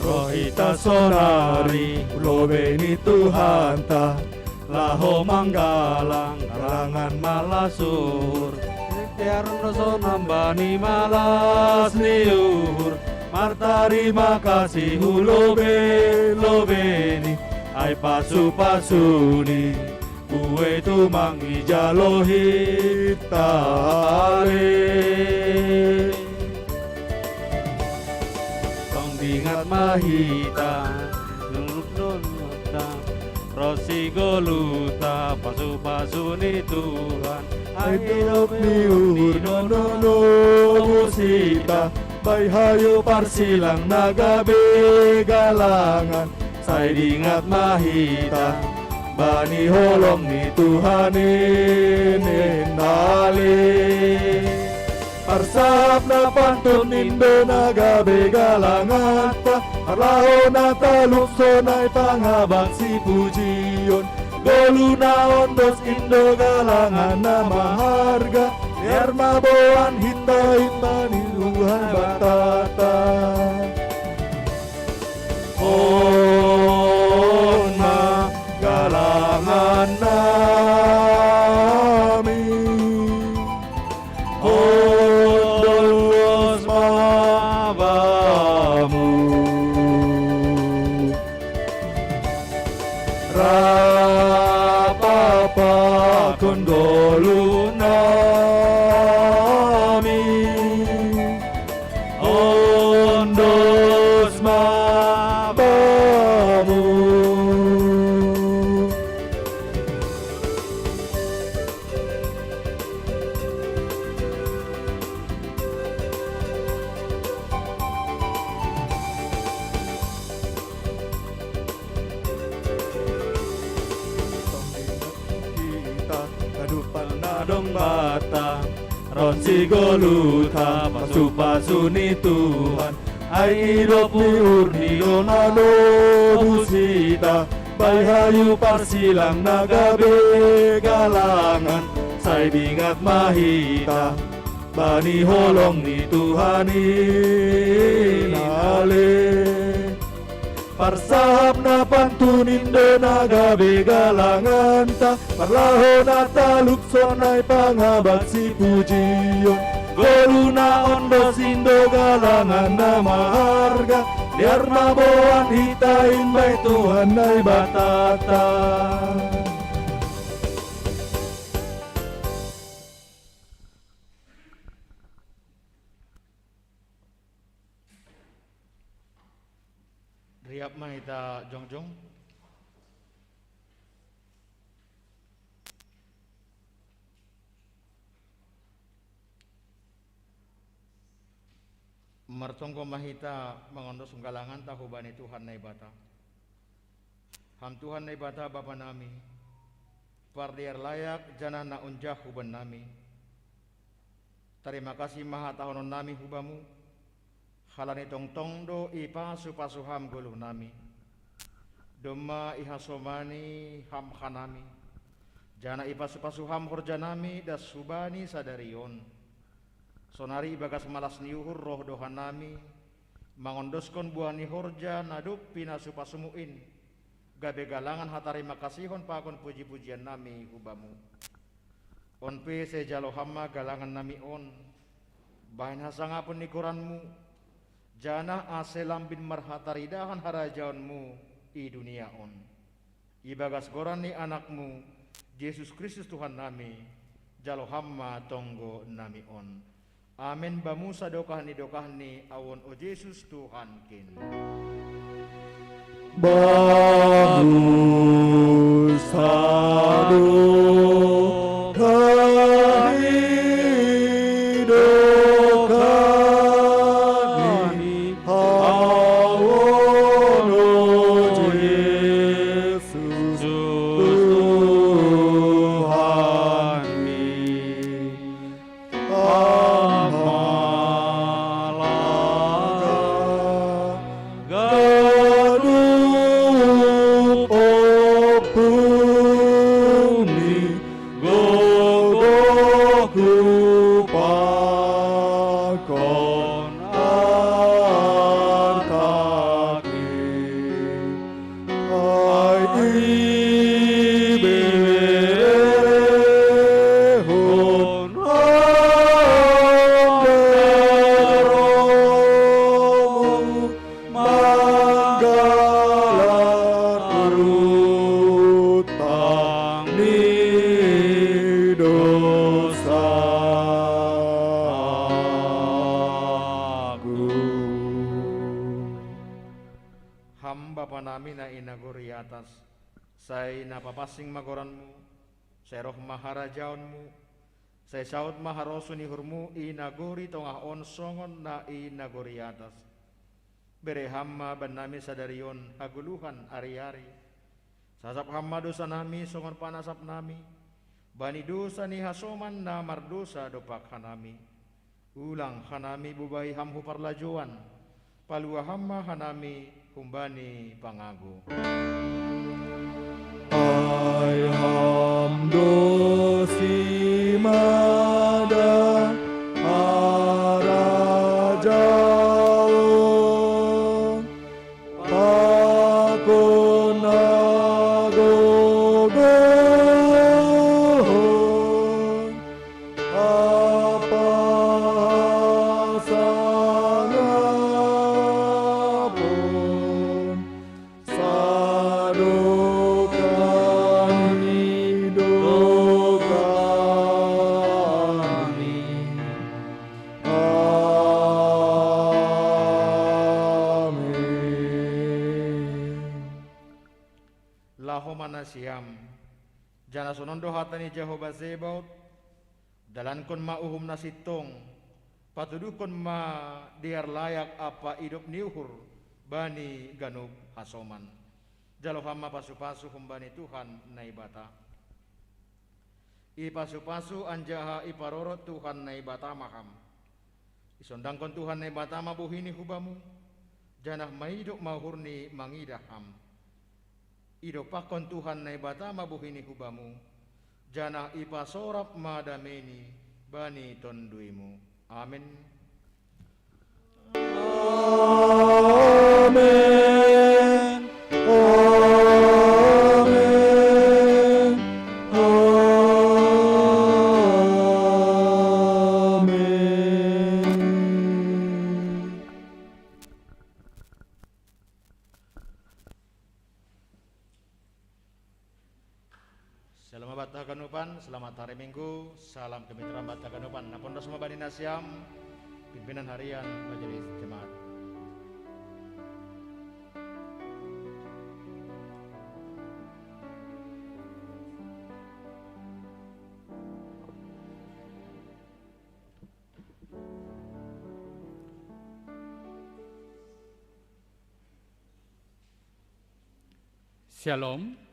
Roh hita sonari, lobei ni Tuhanta, laho manggalang, galangan malas uhur. Tiar no sonang bani malas ni uhur, martarima kasih hu lobei-lobei ni, ai pasu-pasuni, buei tumang ijalo hita ale. Tong dingat ma hita, nunuk nunukta, ro sigoluhta, pasu-pasu ni Tuhan. Ai idop ni uhur nono, no, no, busita, bai hayu parsilang na gabe galangan, sai dingat ma hita, bani holong ni Tuhan in ale. Parsahap na pantun indo na gabe galanganta, parlaho na talup sonai pangabak sipujion, goluh na ondos indo galangan na maharga, biar ma boan hita in bani Tuhan Batata. On ma galangan nami, ondos ma bamu. Rap pakon goluh nami, ondos ma bamu. Hita, gadupan na dong banta, ro sigoluhta, pasu-pasu ni Tuhan. Ai idop ni uhur ni do na lobus hita, bai hayu parsilang na gabe galangan, sai dingat ma hita, bani holong ni Tuhan in ale. Parsahap na pantun indo na gabe galanganta, parlaho na talup sonai pangabak sipujion, goluh na ondos indo galangan na maharga, biar ma boan hita in bai Tuhan Naibatata. Riap ma hita jongjong. Martonggo ma hita mangondos galanganta hubani Tuhan Naibata. Ham Tuhan Naibata Bapa nami, pardear layak janah na unjah huban nami. Tarima kasih ma hatahonon nami hu Bamu, halani tongtong do ipasu-pasu Ham goluh nami. Domma ihasomani Ham hanami, janah ipasu-pasu Ham horja nami das hubani sadari on. Sonari ibagas malas ni uhur roh do hanami, mangondoskon buah ni horja na dob pinasu-pasuMu in, gabe galangan hatarima kasihon pakon puji-pujian nami hu Bamu. On pe sai jalo Ham ma galangan nami on, bahen hasangapon ni goranMu, janah ase lambin marhataridahan harajaonMu i dunia on. Ibagas goran ni Anakmu, Jesus Kristus Tuhan nami, jalo Ham ma tonggo nami on. Amen. Bamu sadokah ni dokahni au on, o Jesus Tuhankin. Bamu sadokah ni dokahni au on, o Jesus Tuhanmi. Amalaga gadup opumi gogohku pakon artaki. Ai ibebehon romo manggalar rutang ni dosaku. Ham Bapa nami na i nagori atas, sai na papansing ma goranmu, sai roh ma harajaonmu, sai saut ma harosuh ni uhurmu i nagori tongah on songon na i nagori atas. Bere Ham ma bannami sadari on hagoluhan ari-ari. Sasap Ham ma dosanami songon panasap nami bani dosa ni hasoman na mardosa dompak hanami. Ulang hanami bobahi Ham hu parlajouan, palua Ham ma hanami humbani pangago. Ai Ham do simada harajaon pakon hagogohon ampa hasangapon sadokah ni dokahmi. Amen. Laho ma nasiam, janah sonon do hata ni Jahowa Zebaot: Dalankon ma uhum na sintong, patuduhkon ma dear layak ampa idop ni uhur bani ganup hasoman. Jalo Ham ma pasu-pasu humbani Tuhan Naibata. Ipasu-pasu anjaha iparorot Tuhan Naibata ma Ham. Isondangkon Tuhan Naibata ma bohiNi hu bamu, janah maidop ma uhurNi mangidah Ham. Idompakkon Tuhan Naibata ma bohiNi hu bamu, janah ipasorap ma dameNi bani tonduimu. Amen. Amen. Amen. Amen. Shalom banta haganupan, selamat hari Minggu, salam kemitraan banta haganupan. Napondos ma bani nasiam, pimpinan harian Majelis Jemaat. Shalom.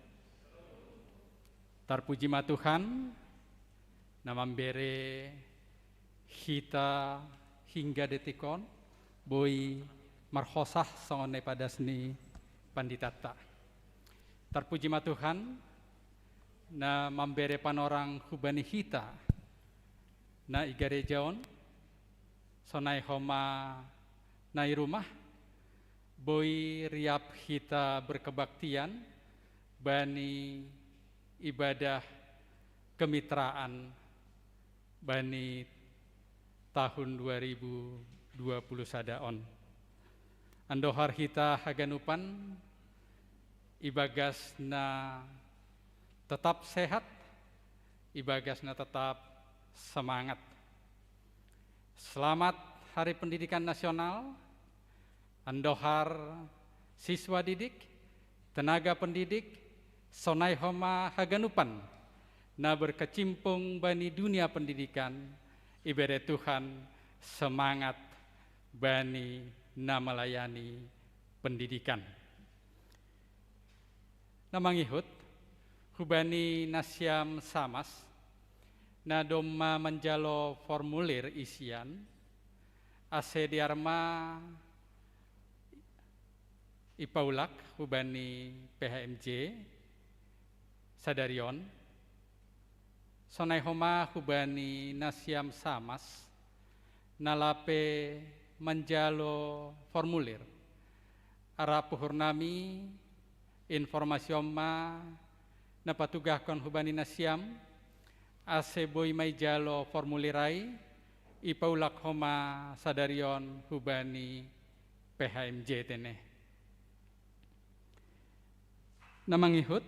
Tarpuji ma Tuhan, na mambere hita hingga detik on, boi marhosah songon na ipadas ni panditanta. Tarpuji ma Tuhan, na mambere panorang hubani hita, na i gareja on, sonai homa na i rumah, boi riap hita berkebaktian bani ibadah kemitraan bani tahun dua ribu dua puluh sada on. Andohar hita haganupan, Ibagasna tetap sehat, ibagasna tetap semangat. Selamat Hari Pendidikan Nasional, andohar siswa didik, tenaga pendidik, sonai homa haganupan, na berkecimpung bani dunia pendidikan, ibere Tuhan semangat bani na melayani pendidikan. Na mangihut, hubani nasiam samas, na domma manjalo formulir isian, ase diarma ipaulak hubani P H M J sadarion, sonai homa hubani nasiam samas, na lape manjalo formulir. Ara puhur nami, informasi on ma na patugahkon hubani nasiam, ase boi ma ijalo formulir ai, ipaulak homa sadarion hubani P H M J tene. Na mangihut,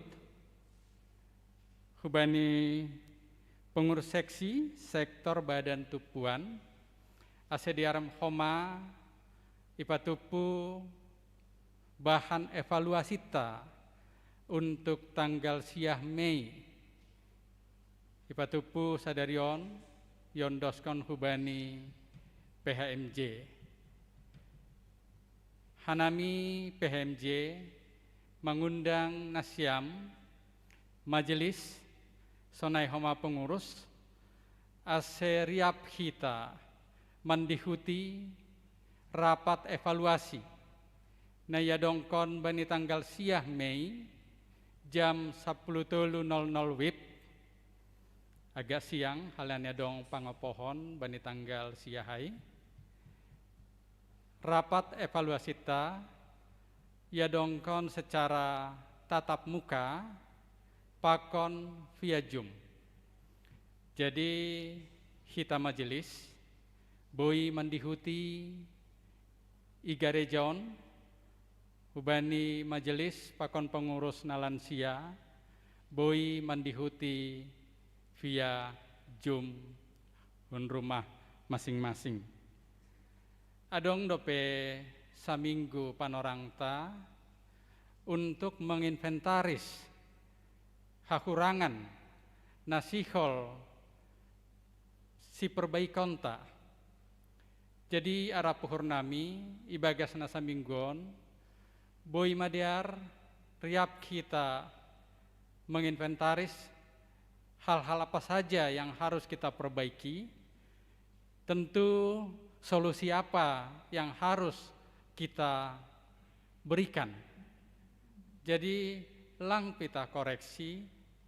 hubani pengurus seksi sektor badan tumpuan, ase diarma homa ipatupu bahan evaluasita untuk tanggal sia Mei. Ipatupu sadarion, iondoskon hubani P H M J. Hanami P H M J mangundang nasiam, majelis, sonai homa pengurus, ase riap hita mandihuti rapat evaluasi na iadongkon bani tanggal sia Mei jam sapuluh tolu nol nol wib, agak siang, halani adong pangopohon bani tanggal sia ai. Rapat evaluasita iadongkon secara tatap muka pakon via Zoom. Jadi, hita majelis boi mandihuti i gareja on, hubani majelis pakon pengurus na lansia boi mandihuti via Zoom hun rumah masing-masing. Adong dope saminggu panorangta untuk menginventaris hahurangan na sihol siperbaikonta. Jadi, ara puhur nami, ibagas na saminggu on, boi ma dear riap hita menginventaris hal-hal apa saja yang harus kita perbaiki, tentu solusi apa yang harus kita berikan. Jadi, lang pita koreksi,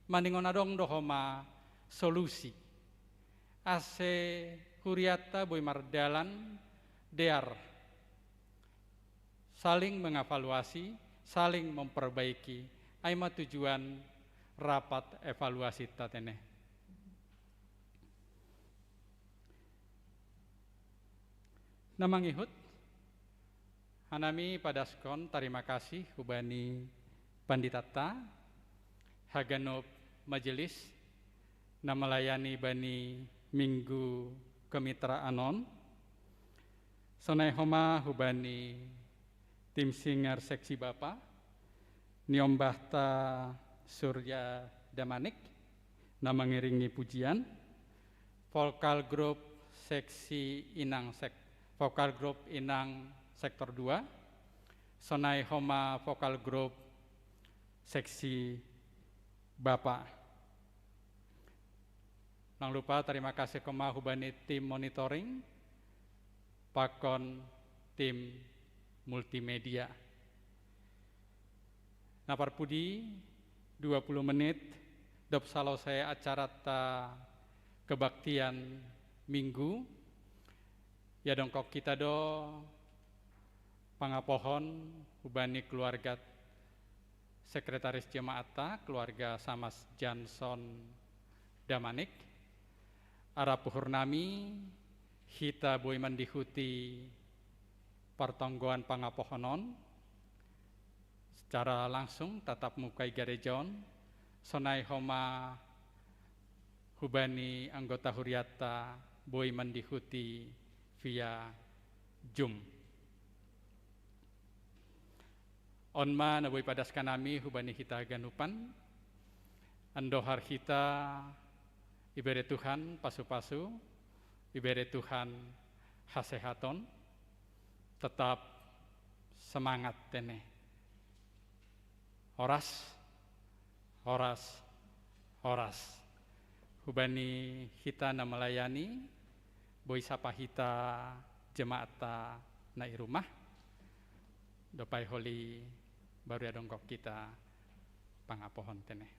maningon adong do homa solusi. Ase huriatta boi mardalan dear, saling mengevaluasi, saling memperbaiki. Ai ma tujuan rapat evaluasita tene. Na mangihut, hanami padaskon tarima kasih hubani panditatta, haganup majelis na melayani bani minggu kemitraan on, sonai homa hubani tim singer seksi bapa, niombahta Surya Damanik na mengiringi pujian, vokal grup seksi inang sek, vokal grup inang sektor dua, sonai homa vokal grup seksi bapa. Nang lupa tarima kasih koma hubani tim monitoring pakon tim multimedia. Na parpudi, dua puluh menit dob salosai acarata kebaktian minggu, iadongkon hita do pangapohon hubani keluarga sekretaris jemaatta, keluarga Samas Janson Damanik. Ara puhur nami, hita boi mandihuti partonggoan pangapohon on, secara langsung tatap muka i gareja on, sonai homa hubani anggota huriatta boi mandihuti via Zoom. On ma na boi padaskan hami hubani hita haganupan, andohar hita ibere Tuhan pasu-pasu, ibere Tuhan hasehaton, tetap semangat tene. Horas, horas, horas. Hubani hita na melayani, boi sapa hita jemaatta na i rumah, dope holi baru ia donggok hita pangapohon tene.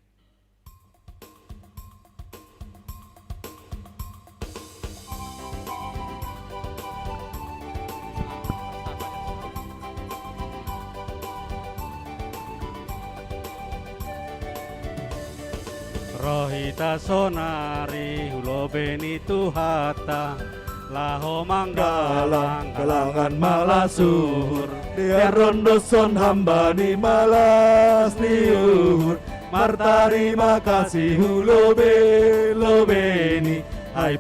Roh hita sonari hu lobei ni Tuhanta, laho manggalang galangan malas uhur, di rondo son hamba ni malas ni uhur, martarima kasih hu lobei-lobei ni, ai